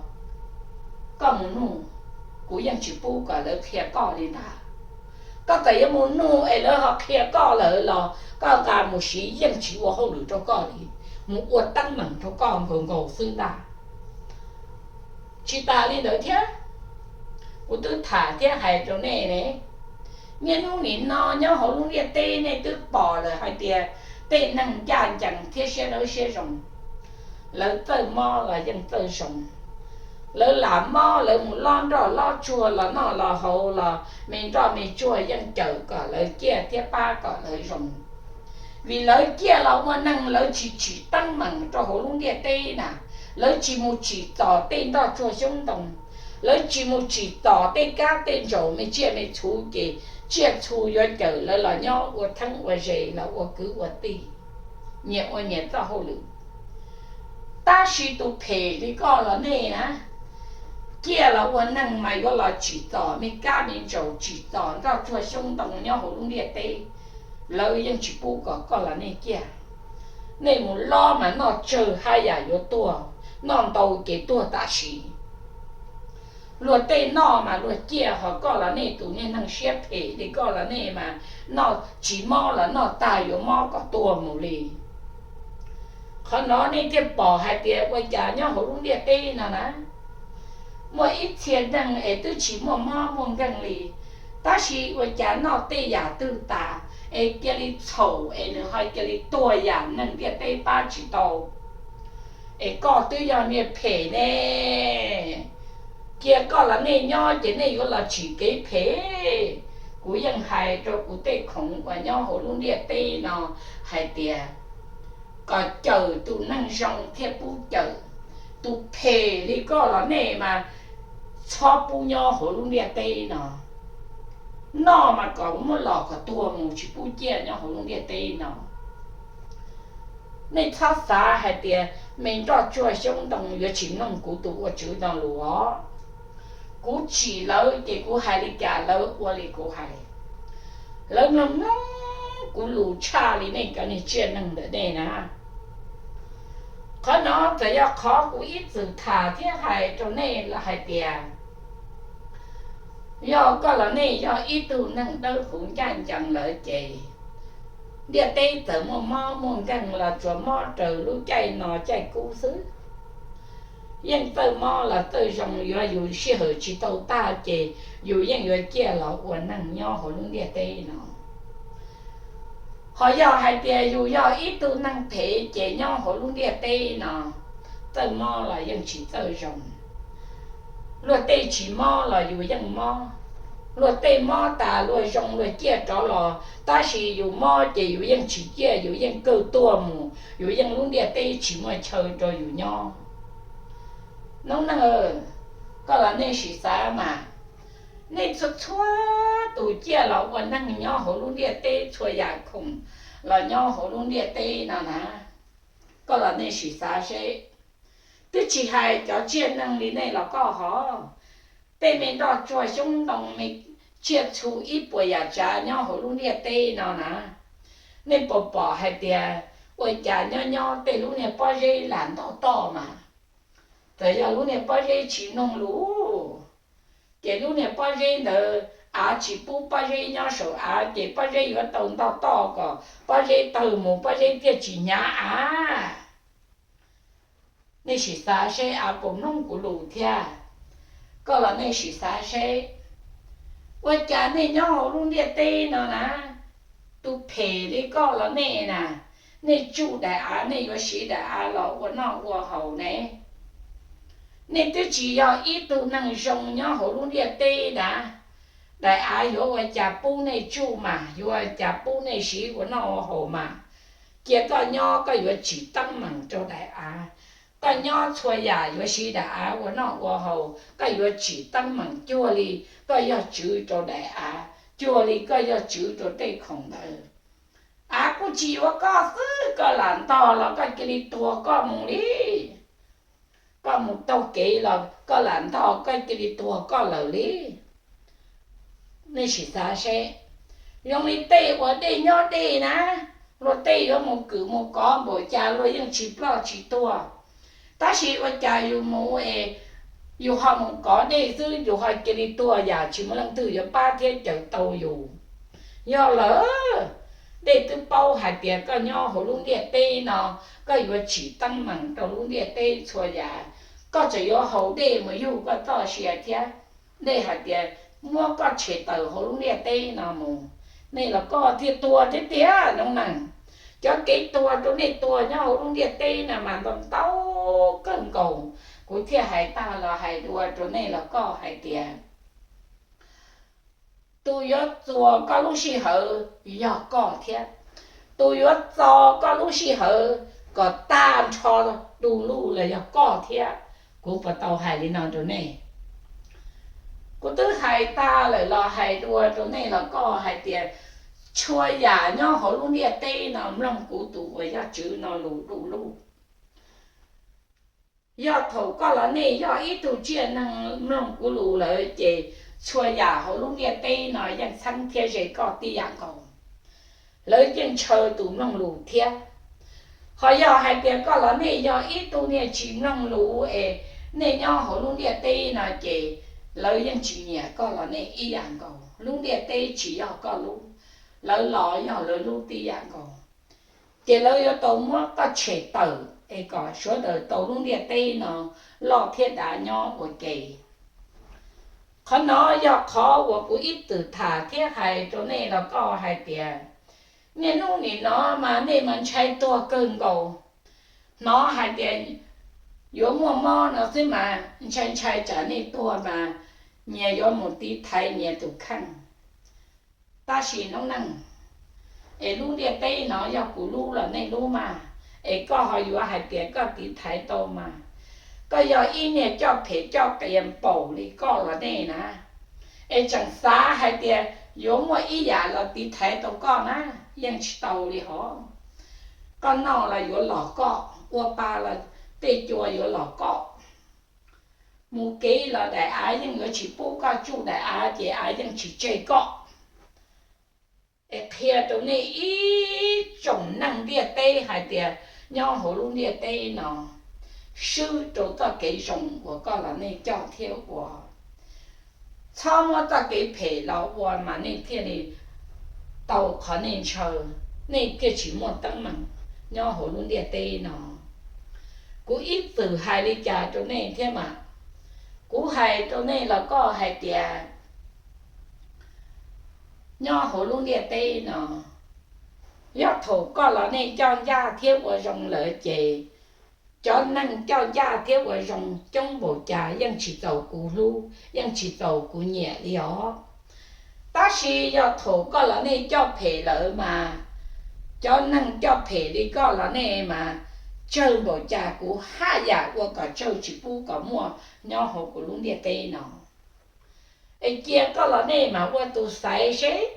koj mus nug, kuv yeej tsis pub kom lawv qhia koj li ntag. Koj txawm yuav mus nug es lawv ho qhia koj lawm los koj nqa mus siv yeej tsis ua hauj lwm rau koj li, mus ua teeb meem rau koj nkaus nkaus xwb ntag. Tsis tas li ntawd thiab, kuv twb tham thiab hais rau nej ne, niaj hnub nim no nyob hauv lub ntiaj teb nej twb pom lawm hais tias tej neeg ncaj ncees thiab siab dawb siab zoo, lawv txawj mob los yeej txawj zoo. Lawv lam mob lawv mus lob nroj lob tsuag los noj los haus los me nroj me tsuag yeej cawm kom lawv ciaj thiab pab kom lawv zoo. Vim lawv ciaj los ua neeg lawv tsis tsim teeb meem rau hauv lub ntiaj teb na, lawv tsis mus tsim txom tej nroj tsuag xyoob ntoo, lawv tsis mus tsim txom tej kab tej ntsaum me tsiaj me txhu ces tsiaj txhu yuav cawm lawv los nyob ua theeb ua ze los ua kwv ua tij, nyias ua nyias txoj hauj lwm. Tab sis tus phem li koj los nej na, ciaj los ua neeg mas yuav los tsim txom me kab me ntsaum tsim txom nroj tsuag xyoob ntoo nyob hauv lub ntiaj teb, lawv yeej tsis pub kom koj los nej ciaj. Nej mus lob mas noj tsawg haj yam yuav tuag, noj ntau ces tuag tam sim. Luag tej noj mas luag ciaj, ho koj los nej tus niag neeg siab phem li koj los nej mas noj tsis mob los noj tag yuav mob kom tuag mus li. Qhov no nej thiaj pom hais tias ua cas nyob hauv lub ntiaj teb no na, muaj ib txhia neeg es twb tsis muaj mob muaj nkeeg li, tab sis ua cas noj tej yam twg tas es cia li txhaum es nws ho cia li tuag yam neeg ntiaj teb pab tsis tau. Es koj twb yog niag phem ne, cia koj los nej nyob ces nej yuav los tsim kev phem. Kuv yeej hais rau kuv tej khoom uas nyob hauv lub ntiaj teb no hais tias kom cawm tus neeg zoo thiaj pub cawm, tus phem li koj los nej mas txhob pub nyob hauv lub ntiaj teb no. Noj mas kom muab los kom tuag mus tsis pub ciaj nyob hauv lub ntiaj teb no. Nej txhob xav hais tias me nroj tsuag xyoob ntoo yuav tsis mloog kuv tus ua tswv no lus os. Kuv tsim lawv ces kuv hais li cas lawv ua li kuv hais. Lawv mloog mloog kuv lus tshaj li nej cov niag tsiaj neeg ntawm nej na. Qhov no txawm yog qhov kuv ib txwm tham thiab hais rau nej los hais tias, yog koj los nej yog ib tug neeg dawb huv ncaj ncees lawm ces ntiaj teb txawm muaj mob muaj nkeeg los tsuas mob raws lub caij no caij kub xwb. Yeej txawj mob los txawj zoo, yuav yus sij hawm tsis tau tag ces yus yeej yuav ciaj los ua neeg nyob hauv lub ntiaj teb no. Ho yog hais tias yus yog ib tug neeg phem ces nyob hauv lub ntiaj teb no, txawj mob los yeej tsis txawj zoo. Luag tej tsis mob los yus yeej mob, luag tej mob tas luag zoo luag ciaj rov los, tab sis yus mob ces yus yeej tsis ciaj, yus yeej kawg tuag mus, yus yeej lub ntiaj teb tsis muaj chaw rau yus nyob. Noob neej, koj los nej sim xav mas, nej txhua txhua tus ciaj los ua neeg nyob hauv lub ntiaj teb txhua yam khoom los nyob hauv lub ntiaj teb no na, koj los nej sim xav seb, twb tsis hais cov tsiaj neeg li nej los koj hov, tej me nroj tsuag xyoob ntoo me tsiaj txhu ib puas yam tsav nyob hauv lub ntiaj teb no na, nej puas pom hais tias ua cas nyob nyob tej lub niag pob zeb lam ntog toj mas, txawm yog lub niag pob zeb tsis mloog lus, ces lub niag pob zeb ntawd av tsis pub pob zeb nyob saum av ces pob zeb yuav tau ntog toj kom pob zeb tawg mus pob zeb thiaj tsis hnyav av. Nej sim xav seb av puas mloog kuv lus thiab. Koj los nej sim xav seb, ua cas nej nyob hauv lub ntiaj teb no na, tus phem li koj los nej na, nej tsuj daim av nej yuav siv daim av los ua noj ua haus ne. Nej twb tsis yog ib tug neeg zoo nyob hauv lub ntiaj teb na. Daim av yuav ua cas pub nej tsuj mas, yuav ua cas pub nej siv ua noj ua haus mas. Cia koj nyob koj yuav tsim teeb meem rau daim av. Koj nyob txhua yam yuav siv daim av ua noj ua haus, koj yuav tsim teeb meem cuag li koj yog tswv rau daim av, cuag li koj yog tswv rau tej khoom ntawd. Av kuj tsis yuav koj xwb, koj lam ntog los koj cia li tuag koj mus li. Koj mus taug kev los koj lam ntog koj cia li tuag koj lawm li. Nej sim xav seb, zoo li tej uas dej nyob dej na, luag tej yuav mus kwm mus kov npaum cas luag yeej tsis ploj tsis tuag. Tab sis ua cas yus mus es yus ho mus kov dej xwb yus ho cia li tuag yam tsis muaj leej twg yuav pab thiab cawm tau yus. Yog lawm, dej twb paub hais tias koj nyob hauv lub ntiaj teb no, koj yuav tsim teeb meem rau lub ntiaj teb txhua yam, koj tseem yuav haus dej mus yug koj txoj sia thiab. Dej hais tias muab koj tshem tawm hauv lub ntiaj teb no mus, nej los koj thiaj tuag tiag tiag noob neej. Cov kev tuag rau nej tuag nyob hauv lub ntiaj teb no mas ntau ntau kawg nkaus. Kuv thiaj hais tag los hais dua rau nej los koj hais tias tus yuav txuas koj lub sij hawm yog koj thiab, tus yuav txo koj lub sij hawm kom tag nrho du lug los yog koj thiab. Kuv puas tau hais li no rau nej? Kuv twb hais tag lawm los hais dua rau nej los koj hais tias txhua yam nyob hauv lub ntiaj teb no mloog kuv tus uas yog tswv no lus du lug. Yog thaum koj los nej yog ib tug tsiaj neeg mloog kuv lus lawm ces txhua yam hauv lub ntiaj teb no yeej txheeb thiab ze koj tib yam nkaus. Lawv yeej ntshaw tus mloog lus thiab. Ho yog hais tias koj los nej yog ib tug niag tsis mloog lus es nej nyob hauv lub ntiaj teb no ces lawv yeej tsis nyiam koj los nej ib yam nkaus. Lub ntiaj teb tsis yog koj lub, lawv los yog lawv lub tib yam nkaus. Ces lawv yuav tau muab koj tshem tawm es kom sawv daws tau lub ntiaj teb no loj thiab dav nyob ua ke. Qhov no yog qhov uas kuv ib txwm tham thiab hais rau nej los koj hais tias niaj hnub nim no mas nej mas ntshai tuag kawg nkaus. Hnov hais tias yuav muaj mob no xwb mas ntshai ntshai tsam nej tuag mas nyias yuav mus tiv thaiv nyias tus kheej. Tab sis noob neej, es lub ntiaj teb no yog kuv lub los nej lub mas, es koj ho yuav hais tias koj tiv thaiv tau mas, koj yog ib niag coj phem coj qias npaum li koj los nej na, es tseem xav hais tias yuav muaj ib yam los tiv thaiv tau koj na, yeej tsis tau li hov. Koj noj los yuav los koj, ua pa los tej cua yuav los koj, mus kev los daim av yeej yuav tsis pub koj tsuj daim av ces av yeej tsis tseg koj. Es qhia rau nej ib tsoom neeg ntiaj teb hais tias nyob hauv lub ntiaj teb no, swb rau txoj kev zoo uas koj los nej coj thiab ua. Txhob muab txoj kev phem los ua mas nej thiaj li tau qhov nej ntshaw, nej thiaj tsis muaj teeb meem nyob hauv lub ntiaj teb no. Kuv ib txwm hais li cas rau nej thiab mas, kuv hais rau nej los koj hais tias nyob hauv lub ntiaj teb no, yog thaum koj los nej coj ncaj thiab ua zoo lawm ces cov neeg coj ncaj thiab ua zoo coob npaum cas yeej tsis txaus kuv hlub, yeej tsis txaus kuv nyiam li os. Tab sis yog thaum koj los nej coj phem lawm mas, cov neeg coj phem li koj los nej mas, tsawg npaum cas kuv haj yam ua kom tsawg tsis pub kom muaj nyob hauv kuv lub ntiaj teb no. Es cia koj los nej mas ua tus xaiv seb,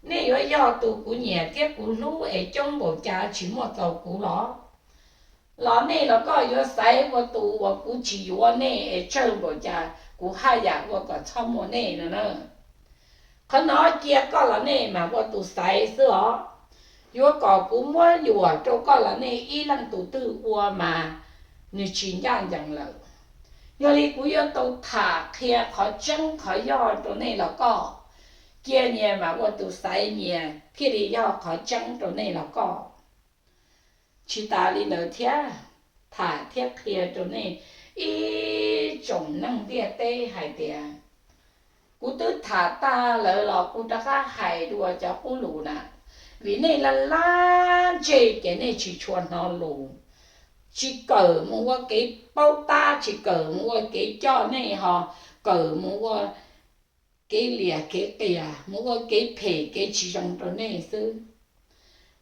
nej yuav yog tus kuv nyiam thiab kuv hlub es coob npaum cas tsis muaj txaus kuv los, los nej los koj yuav xaiv ua tus uas kuv tsis yuav nej es tsawg npaum cas kuv haj yam ua kom txhob muaj nej no na. Qhov no cia koj los nej mas ua tus xaiv xwb os. Yuav kom kuv muab yuam rau koj los nej ib leej tus twg ua mas nws tsis ncaj ncees lawm. Yog li kuv yuav tau tham qhia qhov tseeb qhov yog rau nej los koj, cia nyias mas ua tus xaiv nyias thiaj li yog qhov tseeb rau nej los koj. Tsis tas li ntawd thiab, tham thiab qhia rau nej ib tsoom neeg ntiaj teb hais tias, kuv twb tham tag lawm los kuv rov qab hais dua cov qub lus na, vim nej laj laj ntseg ces nej tsis tshua hnov lus. Tsis kawm mus ua kev paub tab, tsis kawm mus ua kev coj nej ho kawm mus ua kev liam kev qias, mus ua kev phem kev tsis zoo rau nej xwb.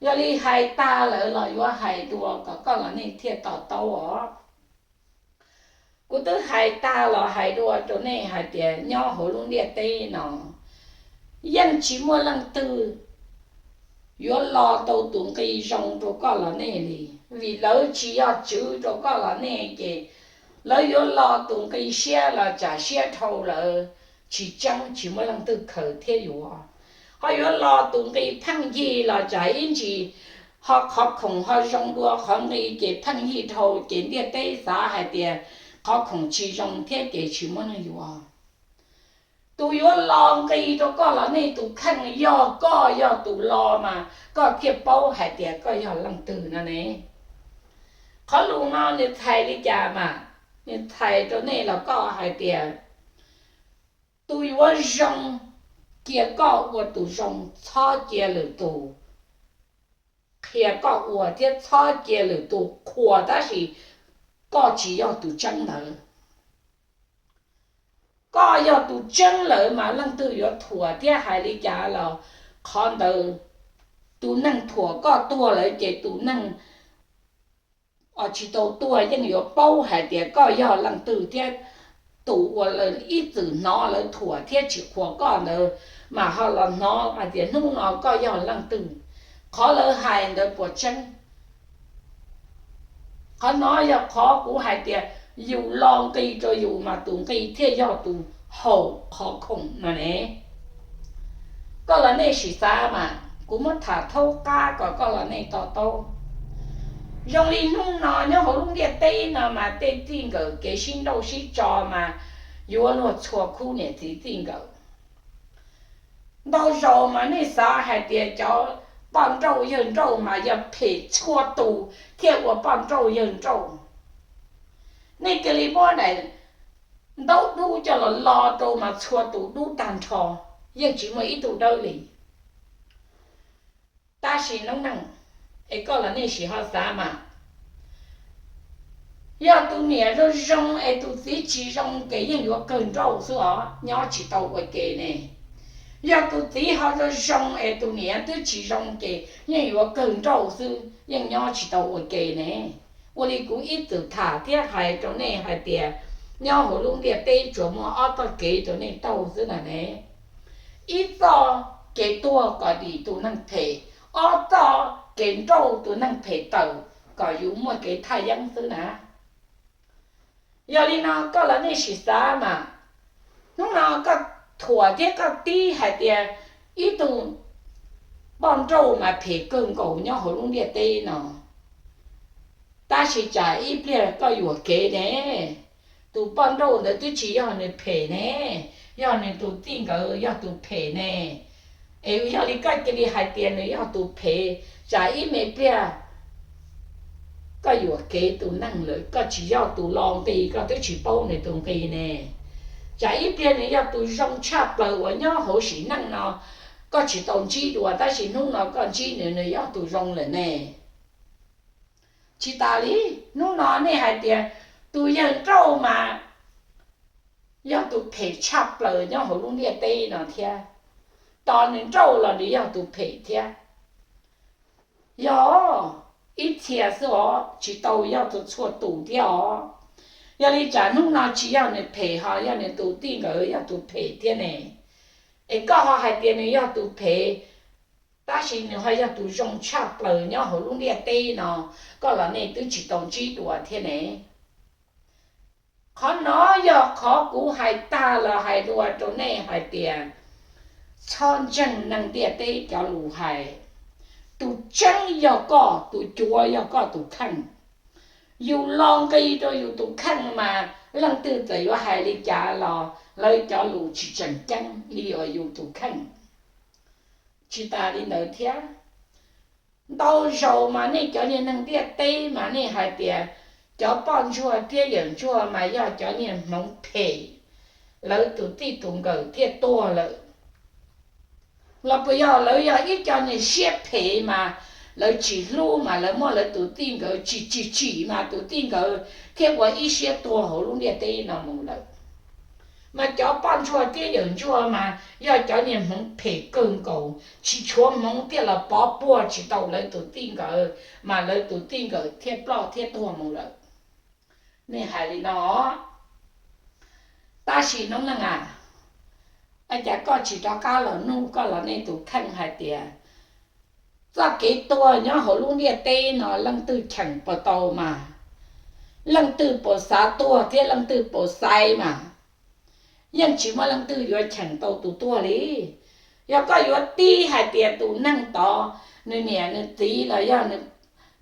Yog li hais tag lawm los yuav hais dua kom koj los nej thiaj to taub os. Kuv twb hais tag los hais dua rau nej hais tias nyob hauv lub ntiaj teb no yeej tsis muaj leej twg yuav lo tau tus nqi zoo rau koj los nej li, vim lawv tsis yog tswv rau koj los nej ces lawv yuav lo tus nqi siab los tsam siab dhau lawm, tsis tseeb tsis muaj leej twg khaws thiab yuav. Ho yuav lo tus nqi pheej yig los tsam ib ntsis ho qhov khoom ho zoo dua qhov nqi ces pheej yig dhau ces ntiaj teb xav hais tias qhov khoom tsis zoo thiab ces tsis muaj neeg yuav. Tus yuav lo nqi rau koj los nej tus kheej yog koj yog tus lo mas koj thiaj paub hais tias koj yog leej twg no ne. Qhov lus no nws txhais li cas mas? Nws txhais rau nej los koj hais tias tus yuav zoo, cia koj ua tus zoo, txhob cia lwm tus qhia koj ua thiab txhob cia lwm tus qhuas tab sis koj tsis yog tus tseeb ntawd. Koj yog tus tseeb lawm mas leej twg yuav thuam thiab hais li cas los qhov ntawd, tus neeg thuam koj tuag lawm ces tus neeg uas tsis tau tuag yeej yuav paub hais tias koj yog leej twg thiab. Tus uas lawv ib txwm hnov lawv thuam thiab tsis qhuas koj ntawd mas ho los hnov hais tias hnub no koj yog leej twg. Qhov lawv hais ntawd puas tseeb? Qhov no yog qhov kuv hais tias yus lo nqi rau yus mas tus nqi thiaj yog tus haum qhov khoom no ne. Koj los nej sim xav mas kuv muab tham thaub qab kom koj los nej to taub. Zoo li hnub no nyob hauv lub ntiaj teb no mas tej txij nkawm kev sib nrauj sib tso mas yuav luag txhua khub niam txiv txij nkawm. Ntau zaus mas nej xav hais tias cov poj nrauj yawg nrauj mas yog phem txhua tus thiaj ua poj nrauj yawg nrauj. Nej cia li muab daim ntaub dub coj los lo rau mas txhua tus dub tag nrho, yeej tsis muaj ib tug dawb li. Tab sis noob neej, es koj los nej sim ho xav mas, yog tus niam zoo zoo es tus txiv tsis zoo ces yeej yuav kawg nrauj xwb os, nyob tsis tau ua ke ne. Yog tus txiv ho zoo zoo es tus niam twb tsis zoo ces yeej yuav kawg nrauj xwb, yeej nyob tsis tau ua ke ne. Ua li kuv ib txwm tham thiab hais rau nej hais tias nyob hauv lub ntiaj teb tsuas muaj ob txoj kev rau nej taug xwb na ne. Ib txoj kev tuag kom dim tus neeg phem, ob txoj kev nrauj tus neeg phem tawm kom yus muaj kev thaj yeeb xwb na. Yog li no koj los nej sim xav mas, hnub no koj thuam thiab koj tib hais tias ib tug poj nrauj mas phem kawg nkaus nyob hauv lub ntiaj teb no, tab sis tsam ib pliag koj yuam kev ne, tus poj nrauj ntawd twb tsis yog nws phem ne, yog nws tus txij nkawd yog tus phem ne. Es yog li koj cia li hais tias nws yog tus phem, tsam ib me pliag koj yuam kev tus neeg lawm, koj tsis yog tus lo nqi koj twb tsis paub nws tus nqi ne. Tsam ib pliag nws yog tus zoo tshaj plaws uas nyob hauv sim neej no, koj tsis tau ntsib dua tab sis hnub no koj ntsib nws, nws yog tus zoo lawm ne. Tsis tas li, hnub no nej hais tias tus yawg nrauj mas yog tus phem tshaj plaws nyob hauv lub ntiaj teb no thiab, tos nws nrauj los nws yog tus phem thiab. Yog ib txhia xwb os, tsis tau yog tus txhua tus thiab os. Yog li tsam hnub no tsis yog nws phem ho yog nws tus txij nkawm yog tus phem thiab ne. Es koj ho hais tias nws yog tus phem, tab sis nws ho yog tus zoo tshaj plaws nyob hauv lub ntiaj teb no, koj los nej twb tsis tau ntsib dua thiab ne. Qhov no yog qhov kuv hais tag los hais dua rau nej hais tias, txhob ntseeg neeg ntiaj teb cov lus hais. Tus tseeb yog koj, tus cuav yog koj tus kheej. Yus lo nqi rau yus tus kheej mas leej twg txawm yuav hais li cas los lawv cov lus tsis tseem ceeb li uas yus tus kheej. Tsis tas li ntawd thiab, ntau zaus mas nej cov niag neeg ntiaj teb mas nej hais tias cov poj ntsuag thiab yawm ntsuag mas yog cov niag hmoov phem, lawv tus txij tus nkawm thiaj tuag lawm. Los puas yog lawv yog ib co niag siab phem mas lawv tsis hlub mas lawv muab lawv tus txij nkawm tsis tsim tsim mas tus txij nkawm thiaj ua ib siab tuag hauv lub ntiaj teb no mus lawm. Mas cov poj ntsuag thiab yawm ntsuag mas yog cov niag hmoov phem kawg nkaus, tsis tshuav hmoov thiaj los pov puag tsis tau lawv tus txij nkawm, mas lawv tus txij nkawm thiaj ploj thiab tuag mus lawm. Nej hais li no, tab sis noob neej a, cas koj tsis rov qab los nug koj los nej tus kheej hais tias, txoj kev tuag nyob hauv lub ntiaj teb no leej twg cheem puas tau mas, leej twg puas xav tuag thiab leej twg puas xaiv mas, yeej tsis muaj leej twg yuav cheem tau tus tuag li. Yog koj yuav tib hais tias tus neeg tod nws niam nws txiv los yog nws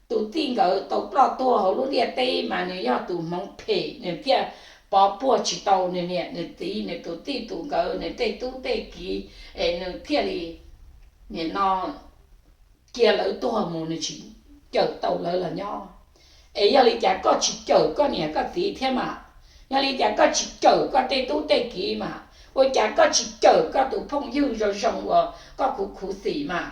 tus txij nkawm tau ploj tuag hauv lub ntiaj teb mas nws yog tus hmoov phem, nws thiaj pov puag tsis tau nws niam nws txiv, nws tus txij tus nkawm, nws tej tub tej kiv, es nws thiaj li nim no cia lawv tuag mus, nws tsis cawm tau lawv los nyob. Es yog li cas koj tsis cawm koj niam koj txiv thiab mas? Yog li cas koj tsis cawm koj tej tub tej kiv mas? Ua cas koj tsis cawm koj tus phooj ywg zoo zoo uas koj khuv khuv xim mas?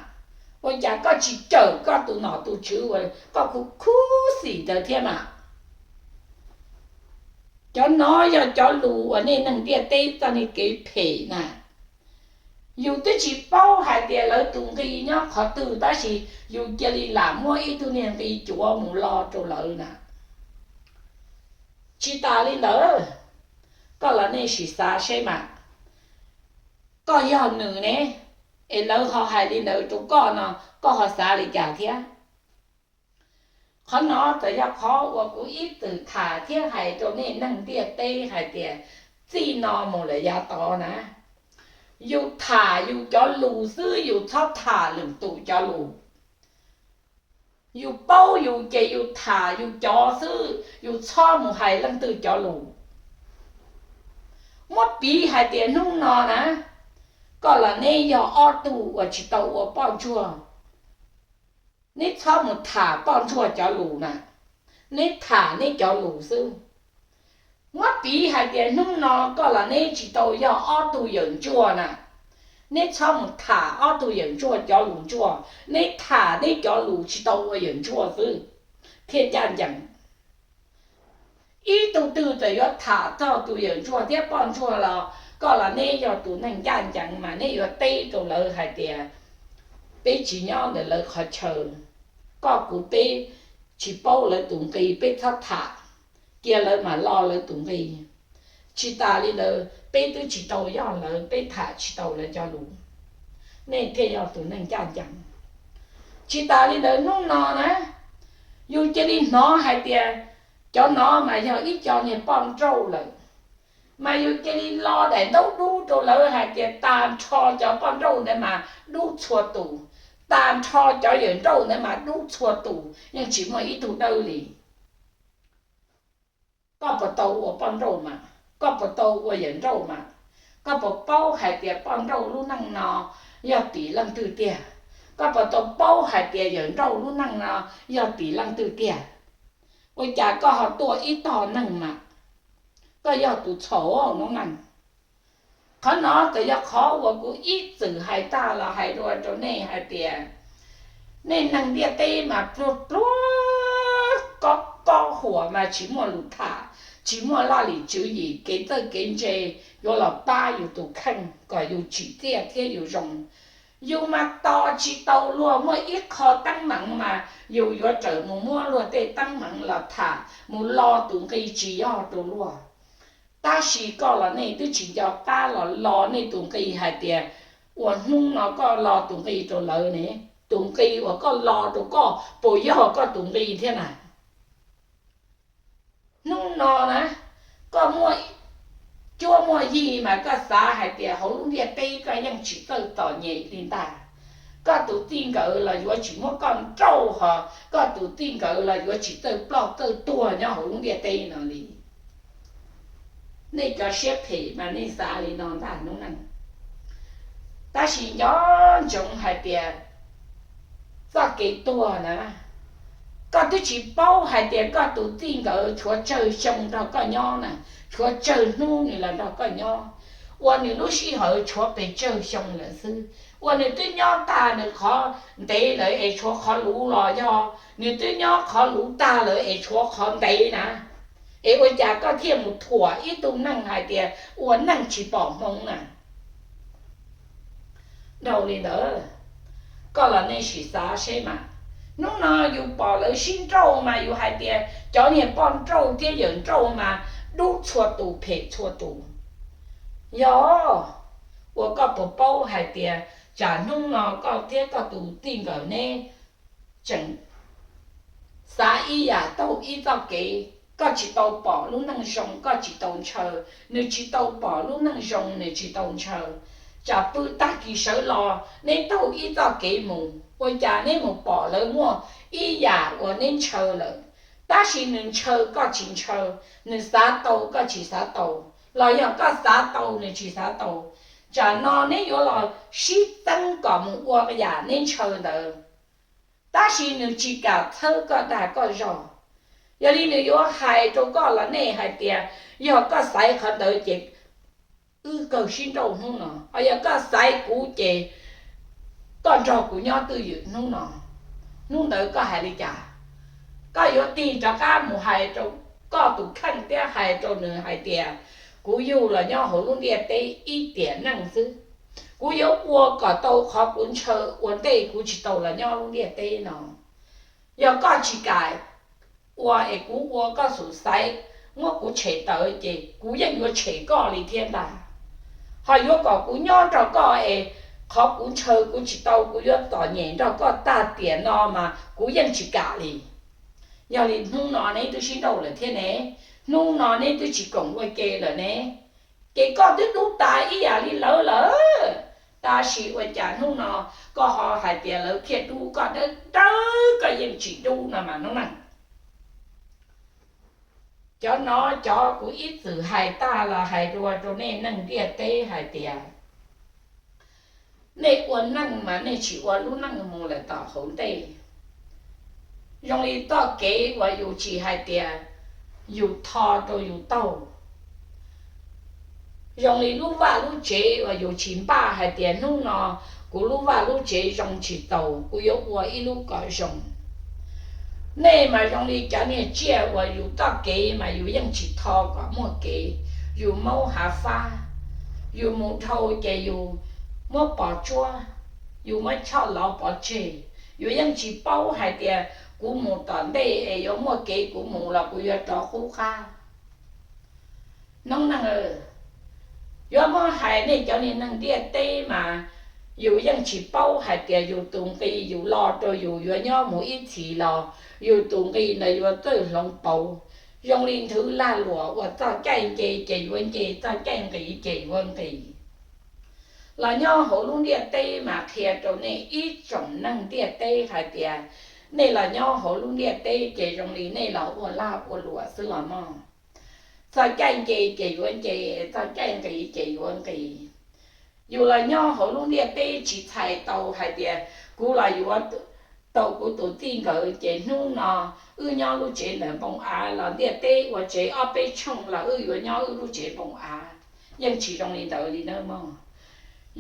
Ua cas koj tsis cawm koj tus nom tus tswv uas koj khuv khuv xim ntawd thiab mas? Cov no yog cov lus uas nej neeg ntiaj teb txoj niag kev phem na. Yus twb tsis paub hais tias lawv tus nqi nyob qhov twg tab sis yus cia li lam muab ib tug niag nqi cuav mus lo rau lawv na. Tsis tas li ntawd, koj los nej sim xav seb mas, koj yog nws ne, es lawv ho hais li ntawd rau koj no, koj ho xav li cas thiab? Qhov no txawm yog qhov uas kuv ib txwm tham thiab hais rau nej neeg ntiaj teb hais tias, txij no mus lawm yav tod na, yus tham yus cov lus xwb, yus txhob tham lwm tus cov lus. Yus paub yus ces yus tham yus cov xwb, yus txhob mus hais leej twg cov lus. Muab piv hais tias hnub no na, koj los neb yog ob tug uas tsis tau ua poj ntsuag, neb txhob mus tham poj ntsuag cov lus na, neb tham neb cov lus xwb. Muab piv hais tias hnub no koj los neb tsis tau yog ob tug yawm ntsuag na, neb txhob mus tham ob tug yawm ntsuag cov lus ntsuag, neb tham neb cov lus tsis tau ua yawm ntsuag xwb thiaj ncaj ncees. Ib tug twg txawm yuav tham txog tus yawm ntsuag thiab poj ntsuag los koj los neb yog tus neeg ncaj ncees mas neb yuav teb rau lawv hais tias, peb tsis nyob ntawm lawv qhov chaw, koj kuv peb tsis paub lawv tus nqi, peb txhob tham, cia lawv mam lo lawv tus nqi. Tsis tas li ntawd peb twb tsis tau yog lawv, peb tham tsis tau lawv cov lus, nej thiaj yog tus neeg ncaj ncees. Tsis tas li ntawd hnub no na, yus cia li hnov hais tias cov no mas yog ib co niag poj nrauj lawm, mas yus cia li lo daim ntaub dub rau lawv hais tias tag nrho cov poj nrauj ntawd mas dub txhua tus, tag nrho cov yawm nrauj ntawd mas dub txhua tus, yeej tsis muaj ib tug dawb li. Koj puas tau ua poj nrauj mas? Koj puas tau ua yawm nrauj mas? Koj puas paub hais tias poj nrauj lub neej no yog tim leej twg tiag? Koj puas tau paub hais tias yawm nrauj lub neej no yog tim leej twg tiag? Ua cas koj ho tuaj ib tog neeg mas? Koj yog tus txhaum noob neej. Qhov no txawm yog qhov uas kuv ib txwm hais tag los hais dua rau nej hais tias, nej neeg ntiaj teb mas pluag pluag, kob kob huam mas tsis muaj lus tham, tsis muaj laj lim tswv yim, kev txawj kev ntse yuav los pab yus tus kheej kom yus tsim txiaj thiab yus zoo. Yus mas tos tsis tau luag muaj ib qho teeb meem mas yus yuav rawm mus muab luag tej teeb meem los tham mus lo tus nqi tsis yog rau luag. Tab sis koj los nej twb tsis nco qab los lo nej tus nqi hais tias, ua hnub no koj lo tus nqi rau lawv ne, tus nqi uas koj lo rau koj puas yog koj tus nqi thiab na? Hnub no na, koj muaj cuab muaj yig mas koj xav hais tias hauv lub ntiaj teb koj yeej tsis txawj txom nyem li ntag. Koj tus txij nkawm los yuav tsis muab koj nrauj, ho koj tus txij nkawm los yuav tsis txawj ploj txawj tuag nyob hauv lub ntiaj teb no li. Nej cov siab phem mas nej xav li no ntag noob neej. Tab sis nco ntsoov hais tias txoj kev tuag na, koj twb tsis paub hais tias koj tus txij nkawm tshuav tsawg xyoo nrog koj nyob na, tshuav tsawg hnub nws los nrog koj nyob, ua nws lub sij hawm tshuav pes tsawg xyoo lawm xwb. Ua nws twb nyob tag nws qhov ntev lawm es tshuav qhov luv los yog nws twb nyob qhov luv tag lawm es tshuav qhov ntev na. Es ua cas koj thiaj mus thuam ib tug neeg hais tias ua neej tsis pom hmoov na? Dhau li ntawd, koj los nej sim xav seb mas, hnub no yus pom lawv sib nrauj mas yus hais tias cov niag poj nrauj thiab yawm nrauj mas dub txhua tus phem txhua tus. Yog, ua koj puas paub hais tias tsam hnub no koj thiab koj tus txij nkawm neb tseem xav ib yam taug ib txoj kev, koj tsis tau pom lub neej zoo koj tsis tau ntshaw, nws tsis tau pom lub neej zoo nws tsis tau ntshaw. tsam pw tag kis sawv los neb taug ib txoj kev mus, ua cas neb mus pom lawv muaj ib yam uas neb ntshaw lawm, tab sis nws ntshaw koj tsis ntshaw, nws xav tau koj tsis xav tau, los yog koj xav tau nws tsis xav tau, tsam no neb yuav los sib txeeb kom mus ua yam neb ntshaw ntawd, tab sis nws tsis kam txhawb koj dag koj zog. Yog li nws yuav hais rau koj los nej hais tias, yog koj xaiv qhov ntawd ces wb kawg sib nrauj hnub no, ho yog koj xaiv kuv ces koj nrog kuv nyob twj ywm hnub no. Hnub ntawd koj hais li cas? Koj yuav tig rov qab mus hais rau koj tus kheej thiab hais rau nws hais tias, kuv yug los nyob hauv lub ntiaj teb ib tiam neej xwb, kuv yuav ua kom tau qhov kuv ntshaw ua ntej kuv tsis tau los nyob lub ntiaj teb no. Yog koj tsis kam ua es kuv ua koj xub xaiv, muab kuv tshem tawm ces kuv yeej yuav tshem koj li thiab ntag. Ho yuav kom kuv nyob nrog koj es qhov kuv ntshaw kuv tsis tau kuv yuav txom nyem nrog koj tag tiam no mas kuv yeej tsis kam li. Yog li hnub no neb twb sib nrauj lawm thiab ne, hnub no neb twb tsis koom ua ke lawm ne, ces koj twb dub tas ib yam li lawv lawm. Tab sis ua cas hnub no koj ho hais tias lawv thiaj dub, koj dawb dawb koj yeej tsis dub no mas hnub neej. Cov no cov kuv ib txwm hais tag los hais dua rau nej neeg ntiaj teb hais tias, nej ua neej mas nej tsis ua lub neej mus lawm tom hauv ntej. Zoo li txoj kev uas yus tsis hais tias yus tho rau yus taug, zoo li lub vaj lub tsev uas yus tsis npaj hais tias hnub no kuv lub vaj lub tsev zoo tsis taus, kuv yuav ua ib lub kom zoo. Nej mas zoo li cov niag tsiaj uas yus txoj kev mas yus yeej tsis tho kom muaj kev, yus maub hav fab, yus mus dhau ces yus muab pov tsuab, yus muab choj lov pov tseg, yus yeej tsis paub hais tias kuv mus tom ntej es yuav muaj kev kuv mus los kuv yuav rov qub qab. Noob neej, yuav muab hais nej cov niag neeg ntiaj teb mas yus yeej tsis paub hais tias yus tus nqi yus lo rau yus yuav nyob mus ib txhis los yus tus nqi ntawd yuav txawj hloov pauv. Zoo li nthwv lag luam uas txoj caij nce ces yuav nce, txoj caij nqis ces yuav nqis. Los nyob hauv lub ntiaj teb mas qhia rau nej ib tsoom neeg ntiaj teb hais tias nej los nyob hauv lub ntiaj teb ces zoo li nej los ua lag ua luam xwb los mog. Txoj caij nce ces yuav nce, txoj caij nqis ces yuav nqis. Yus los nyob hauv lub ntiaj teb tsis txhais tau hais tias kuv los yuav tau kuv tus txij nkawm ces hnub no wb nyob lub tsev ntawm npoo av los ntiaj teb ua tsev ob peb tshooj los wb yuav nyob wb lub tsev npoo av. Yeej tsis zoo li ntawd li nawb mog.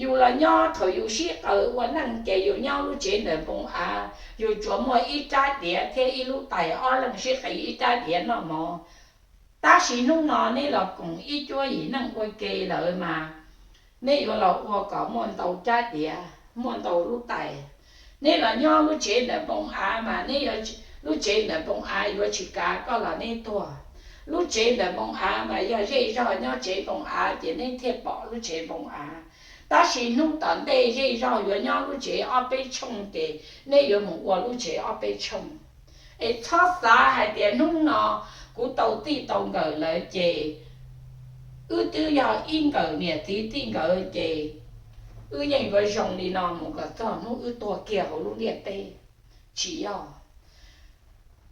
Yus los nyob thaum yus sib qawm ua neej ces yus nyob lub tsev ntawm npoo av, yus tsuas muaj ib rab diav thiab ib lub tais, ob leeg sib qis ib rab diav noj mov. Tab sis hnub no neb los koom ib cuab yim neej ua ke lawm mas neb yuav los ua kom muaj ntau rab diav, muaj ntau lub tais. Neb los nyob lub tsev ntawm npoo av mas neb, lub tsev ntawm npoo av yuav tsis kav koj los neb tuag. Lub tsev ntawm npoo av mas yog zej zog nyob tsev npoo av ces neb thiaj pom lub tsev npoo av. Tab sis hnub tom ntej zej zog yuav nyob lub tsev ob peb tshooj ces neb yuav mus ua lub tsev ob peb tshooj. Es txhob xav hais tias hnub no kuv tau txij tau nkawm lawm ces wb twb yog ib nkawm niam txiv txij nkawm ces wb yeej yuav zoo li no mus kom txog hnub wb tuag kiag hauv lub ntiaj teb. Tsis yog.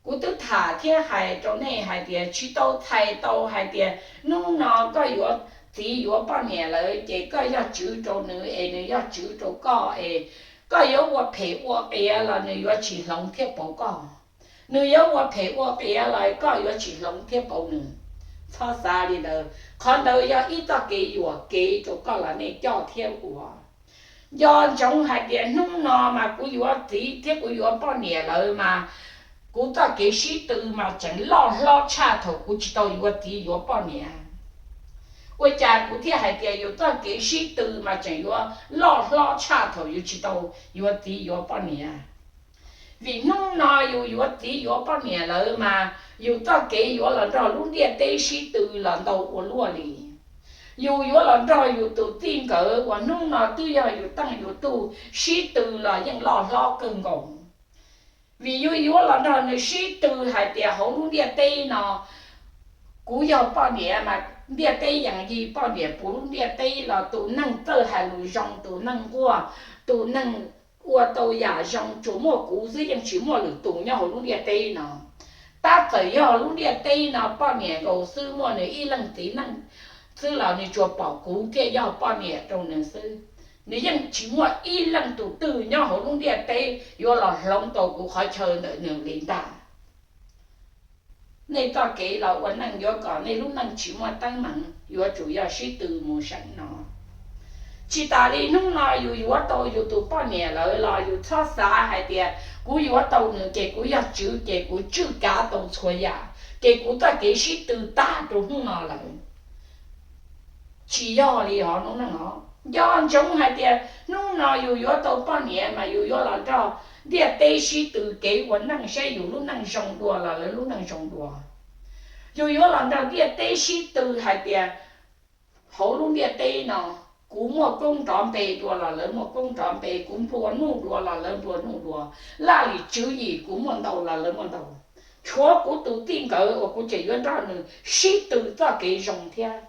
Kuv twb tham thiab hais rau nej hais tias tsis tau txhais tau hais tias hnub no koj yuav txiv yuav poj niam lawm ces koj yog tswv rau nws es nws yog tswv rau koj es koj yuav ua phem ua qias los nws yuav tsis hloov thiab pauv koj. Nws yuav ua phem ua qias los koj yuav tsis hloov thiab pauv nws. Txhob xav li ntawd, qhov ntawd yog ib txoj kev yuam kev rau koj los nej coj thiab ua. Nco ntsoov hais tias hnub no mas kuv yuav txiv thiab kuv yuav poj niam lawm mas kuv txoj kev sib tw mas tseem loj hlob tshaj thaum kuv tsis tau yuav txiv yuav poj niam. Ua cas kuv thiaj hais tias yus txoj kev sib tw mas tseem yuav loj hlob tshaj thaum yus tsis tau yuav txiv yuav poj niam? Vim hnub no yus yuav txiv yuav poj niam lawm mas yus txoj kev yuav los nrog lub ntiaj teb sib tw los ntau ua luaj li. Yus yuav los nrog yus tus txij nkawm uas hnub no twb yog yus teej yus tug sib tw los yeej loj hlob kawg nkaus. Vim yus yuav los nrog nws sib tw hais tias hauv lub ntiaj teb no kuv yog poj niam mas ntiaj teb yam yig poj niam puv lub ntiaj teb los tus neeg txawj hais lus zoo, tus neeg nquag, tus neeg ua tau yam zoo tsuas muaj kuv xwb, yeej tsis muaj lwm tus nyob hauv lub ntiaj teb no. Tab txawm yog lub ntiaj teb no poj niam nkaus xwb, muaj nws ib leeg txiv neej xwb los nws tsuas pom kuv thiaj yog poj niam rau nws xwb. Nws yeej tsis muaj ib leej tus twg nyob hauv lub ntiaj teb yuav los hloov tau kuv qhov chaw ntawm nws li ntag. Nej txoj kev los ua neej yuav kom nej lub neej tsis muaj teeb meem yuav tsum yog sib tw mus seem no. Tsis tas li hnub no yus yuav tau yus tus poj niam lawm los yus txhob xav hais tias kuv yuav tau nws ces kuv yog tswv ces kuv tswj kav tau txhua yam ces kuv txoj kev sib tw tag rau hnub no lawm. Tsis yog li os, hnub neej os. Nco ntsoov hais tias hnub no yus yuav tau poj niam mas yus yuav los nrog ntiaj teb sib tw kev ua neej saib yus lub neej zoo dua los lawv lub neej zoo dua. Yus yuav los nrog ntiaj teb sib tw hais tias hauv lub ntiaj teb no kuv muaj koob nrov npe dua los lawv muaj koob nrov npe, kuv nplua nuj dua los lawv nplua nuj dua, laj lim tswv yim kuv muaj ntau los lawv muaj ntau. Tshuav kuv tus tij nkawd uas kuv tseem yuav nrog nws sib tw txoj kev zoo thiab.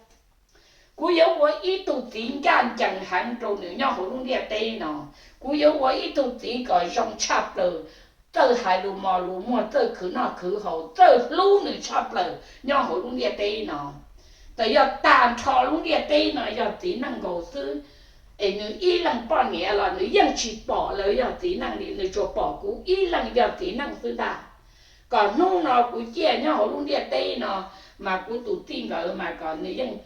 Kuv yuav ua ib tug txiv ncaj ncees heev rau nws nyob hauv lub ntiaj teb no. Kuv yuav ua ib tug txiv kom zoo tshaj plaws, txawj hais lus mos lus muag, txawj khwv noj khwv haus, txawj hlub nws tshaj plaws nyob hauv lub ntiaj teb no. Txawm yog tag nrho lub ntiaj teb no yog txiv neej nkaus xwb, es nws ib leeg poj niam los nws yeej tsis pom lawv yog txiv neej li, nws tsuas pom kuv ib leeg yog txiv neej xwb ntag. Kom hnub no kuv ciaj nyob hauv lub ntiaj teb no, mas kuv tus tij nkawd mas kom nws yeej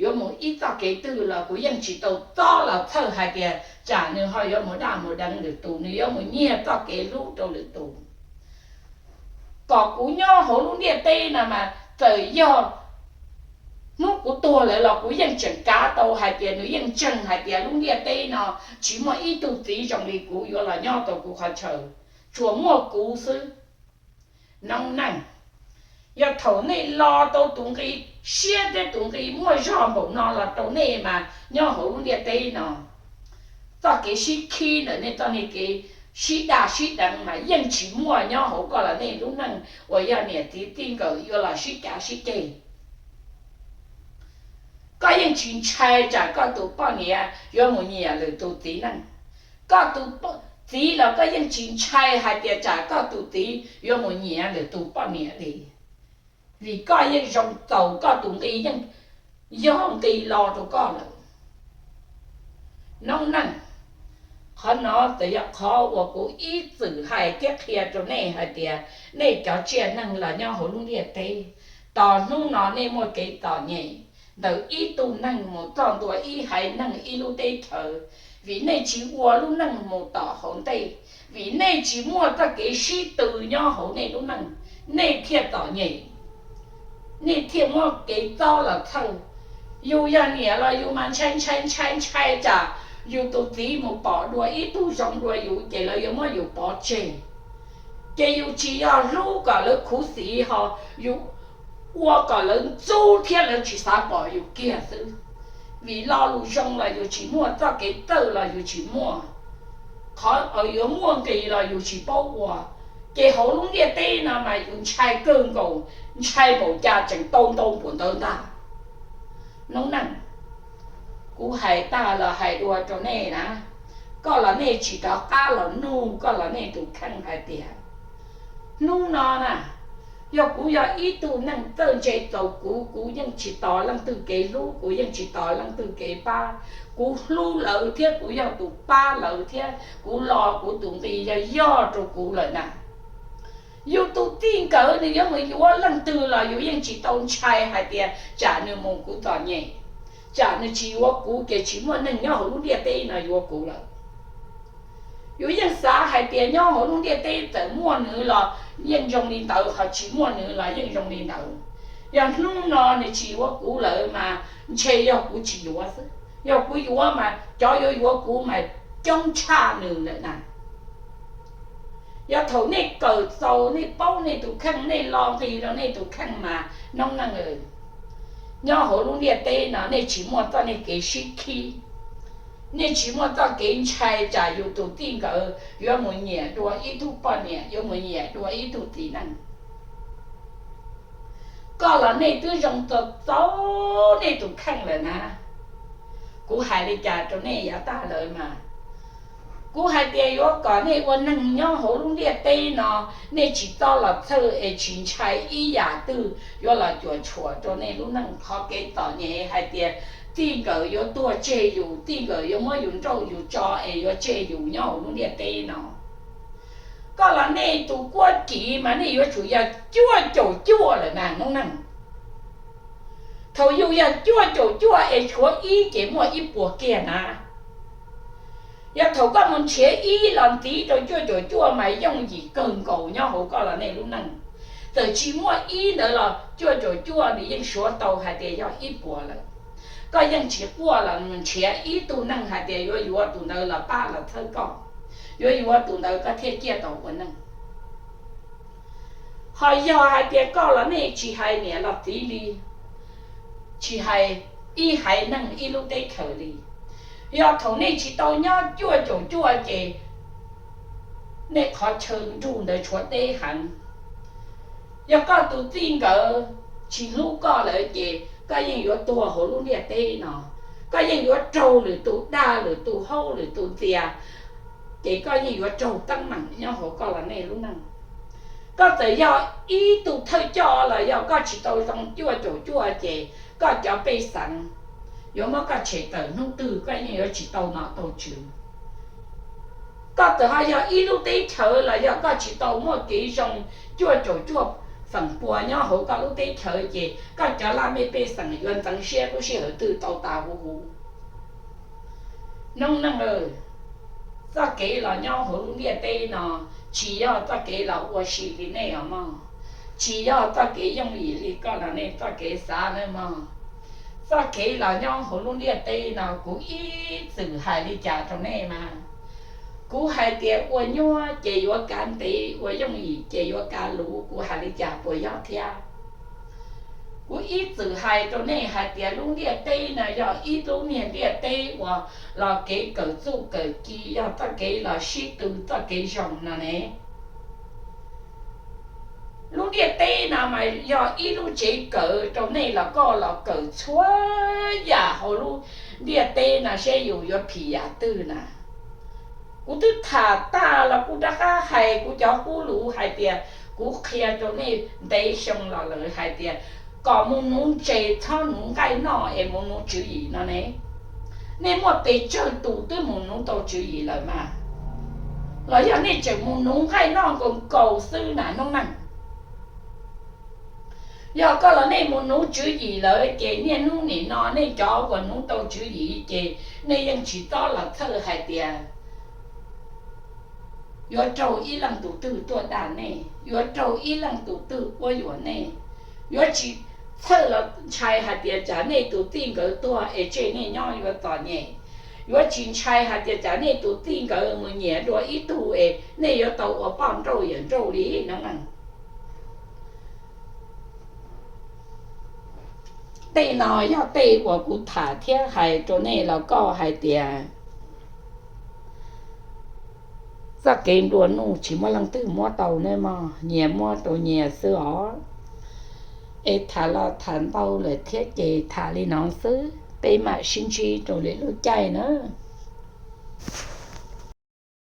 yuav mus ib txoj kev twg los kuv yeej tsis tau txob los txhawj hais tias tsam nws ho yuav mus daj mus deev lwm tus, nws yuav mus nyiag txoj kev hlub rau lwm tus. Kom kuv nyob hauv lub ntiaj teb no mas txawm yog hnub kuv tuag lawm los kuv yeej tseem kav tau hais tias nws yeej ntseeg hais tias lub ntiaj teb no tsis muaj ib tug txiv zoo li kuv yuav los nyob tau kuv qhov chaw, tsuas muaj kuv xwb. Noob neej, yog thaum nej lo tau tus nqi siab thiab tus nqi muaj zog npaum no los rau nej mas nyob hauv lub ntiaj teb no, txoj kev sib khib ntawm nej txoj niag kev sib daj sib deev mas yeej tsis muaj nyob hauv koj los nej lub neej uas yog niam txiv txij nkawm yuav los sib cav sib ceg. Koj yeej tsis ntshai tsam koj tus poj niam yuav mus nyiam lwm tus txiv neej. Koj tus txiv los koj yeej tsis ntshai hais tias tsam koj tus txiv yuav mus nyiam lwm tus poj niam li, vim koj yeej zoo txaus, koj tus nqi yeej yog nqi lo rau koj lawm. Noob neej, qhov no txawm yog qhov uas kuv ib txwm hais thiab qhia rau nej hais tias nej cov tsiaj neeg los nyob hauv lub ntiaj teb, tos hnub no nej muaj kev txom nyem ntawm ib tug neeg mus txog ntua ib haiv neeg ib lub teb chaws, vim nej tsis ua lub neej mus tom hauv ntej, vim nej tsis muaj txoj kev sib tw nyob hauv nej lub neej, nej thiaj txom nyem, nej thiaj muab kev txob los txhawj. Yus yog niam los yus mas ntshai ntshai ntshai ntshai tsam yus tus txiv mus pom dua ib tug zoo dua yus ces lawv yuav muab yus pov tseg. Ces yus tsis yog hlub kom lawv khuv xim ho, yus ua kom lawv ntxub thiab lawv tsis xav pom yus kiag xwb. Vim lo lus zoo los yus tsis muaj, txoj kev txawj los yus tsis muaj, qhov yuav muaj nqis los yus tsis paub ua. Ces hauv lub ntiaj teb no mas yus ntshai kawg nkaus, ntshai npaum cas tseem tau ntau npaum ntawd ntag. Noob neej, kuv hais tag los hais dua rau nej na, koj los nej tsis rov qab los nug koj los nej tus kheej hais tias, hnub no na, yog kuv yog ib tug neeg txawj ntse txaus kuv, kuv yeej tsis tos leej twg kev hlub, kuv yeej tsis tos leej twg kev pab. Kuv hlub lawv thiab kuv yog tus pab lawv thiab kuv lo kuv tus nqi yog yog rau kuv lawm na. Yus tus txij nkawm nws yuav mus yuav leej twg los yus yeej tsis tau ntshai hais tias tsam nws mus kuv txom nyem, tsam nws tsis yuav kuv ces tsis muaj neeg nyob hauv lub ntiaj teb no yuav kuv lawm. Yus yeej xav hais tias nyob hauv lub ntiaj teb txawm muaj nws los yeej zoo li ntawd, ho tsis muaj nws los yeej zoo li ntawd. Yog hnub no nws tsis yuav kuv lawm mas ntshe yog kuv tsis yuav xwb, yog kuv yuav mas cov yuav yuav kuv mas coob tshaj nws lawm na. Yog thaum nej kawm txaus, nej paub nej tus kheej, nej lo nqi rau nej tus kheej mas noob neej, nyob hauv lub ntiaj teb no nej tsis muaj txoj niag kev sib khib, nej tsis muaj txoj kev ntshai tsam yus tus txij nkawm yuav mus nyiam dua ib tug poj niam, yuav mus nyiam dua ib tug txiv neej. Koj los nej twb zoo txaus txaus nej tus kheej lawm na. Kuv hais li cas rau nej yav tag lawm mas, kuv hais tias yuav kom nej ua neeg nyob hauv lub ntiaj teb no, nej tsis txhob los txhawj es tsis ntshai ib yam twg yuav los cuam tshuam rau nej lub neej. Qhov kev txom nyem hais tias txij nkawm yuav tuag tseg yus, txij nkawm yuav muab yus nrauj yus tso es yuav tseg yus nyob hauv lub ntiaj teb no. Koj los nej tus kuab kiv mas nej yuav tsum yog cuaj caum cuaj lawm na noob neej. Thaum yus yog cuaj caum cuaj es tshuav ib ces muaj ib puas kiag na. Yog thaum koj mus nrhiav ib los ntxiv rau cuaj caum cuaj mas yooj yim kawg nkaus nyob hauv koj los nej lub neej. Txawm tsis muaj ib ntawd los cuaj caum cuaj nws yeej suav tau hais tias yog ib puas lawm. Koj yeej tsis quaj los nrhiav ib tug neeg hais tias yuav yuav tus ntawd los pab los txhawb koj, yuav yuav tus ntawd koj thiaj ciaj tau ua neej. Ho yog hais tias koj los nej tsis hais niam los txiv li, tsis hais ib haiv neeg ib lub teb chaws li, yog thaum nej tsis tau nyob cuaj caum cuaj ces nej qhov chaw nrug ntawd tshuav teb heev. Yog koj tus txij nkawm tsis hlub koj lawm ces koj yeej yuav tuag hauv lub ntiaj teb no. Koj yeej yuav raug lwm tus dag, lwm tus haub, lwm tus ntxias, ces koj yeej yuav raug teeb meem nyob hauv koj los nej lub neej. Koj txawm yog ib tug thawj coj los yog koj tsis tau zoo cuaj caum cuaj ces koj cov pej xeem yuav muab koj tshem tawm hnub twg koj yeej yuav tsis tau nom tau tswv. Koj txawm ho yog ib lub teb chaws los yog koj tsis tau muaj kev zoo cuaj caum cuaj feem pua nyob hauv koj lub teb chaws ces koj cov laj mej pej xeem yuav ntxeev siab lub sij hawm twg tau tas huv huv. Noob neej, txoj kev los nyob hauv lub ntiaj teb no tsis yog txoj kev los ua si li nej os mog, tsis yog txoj kev yooj yim li koj los nej txoj kev xav nawb mog. Txoj kev los nyob hauv lub ntiaj teb no kuv ib txwm hais li cas rau nej mas, kuv hais tias ua nyuaj ces yuav kav ntev, ua yooj yim ces yuav kav luv, kuv hais li cas puas yog thiab? Kuv ib txwm hais rau nej hais tias lub ntiaj teb no yog ib lub niag ntiaj teb uas los kev kawm txuj kawm ci, yog txoj kev los sib tw txoj kev zoo no ne. Lub ntiaj teb no mas yog ib lub tsev kawm rau nej los koj los kawm txhua yam hauv lub ntiaj teb no seb yus yuav phim yam twg na. Kuv twb tham tag los kuv rov qab hais kuv cov qub lus hais tias, kuv qhia rau nej ntev xyoo los lawm hais tias kom mus nuv ntses txhob nuv nqaij noj es mus nuv tswv yim no ne. Nej muaj pes tsawg tus twb mus nuv tau tswv yim lawm mas, los yog nej tseem mus nuv nqaij noj nkaus nkaus xwb na noob neej? Yog koj los nej mus nuv tswv yim lawm ces niaj hnub nim no nej cov uas nuv tau tswv yim ces nej yeej tsis txhob los txhawj hais tias yuav raug ib leej tus twg tuaj dag nej, yuav raug ib leej tus twg quab yuam nej. Yuav tsis txhawj los ntshai hais tias tsam nej tus txij nkawm tuag es tseg nej nyob yuav txom nyem. Yuav tsis ntshai hais tias tsam nej tus txij nkawm mus nyiam dua ib tug es nej yuav tau ua poj nrauj yawm nrauj li no. Tej no yog tej uas kuv tham thiab hais rau nej los koj hais tias txoj kev nplua nuj tsis muaj leej twg muab tau ne mog, nyias muab rau nyias xwb os. Es tham los tham ntau lawm thiab ces tham li no xwb, peb mam sib ntsib rau lwm lub caij na.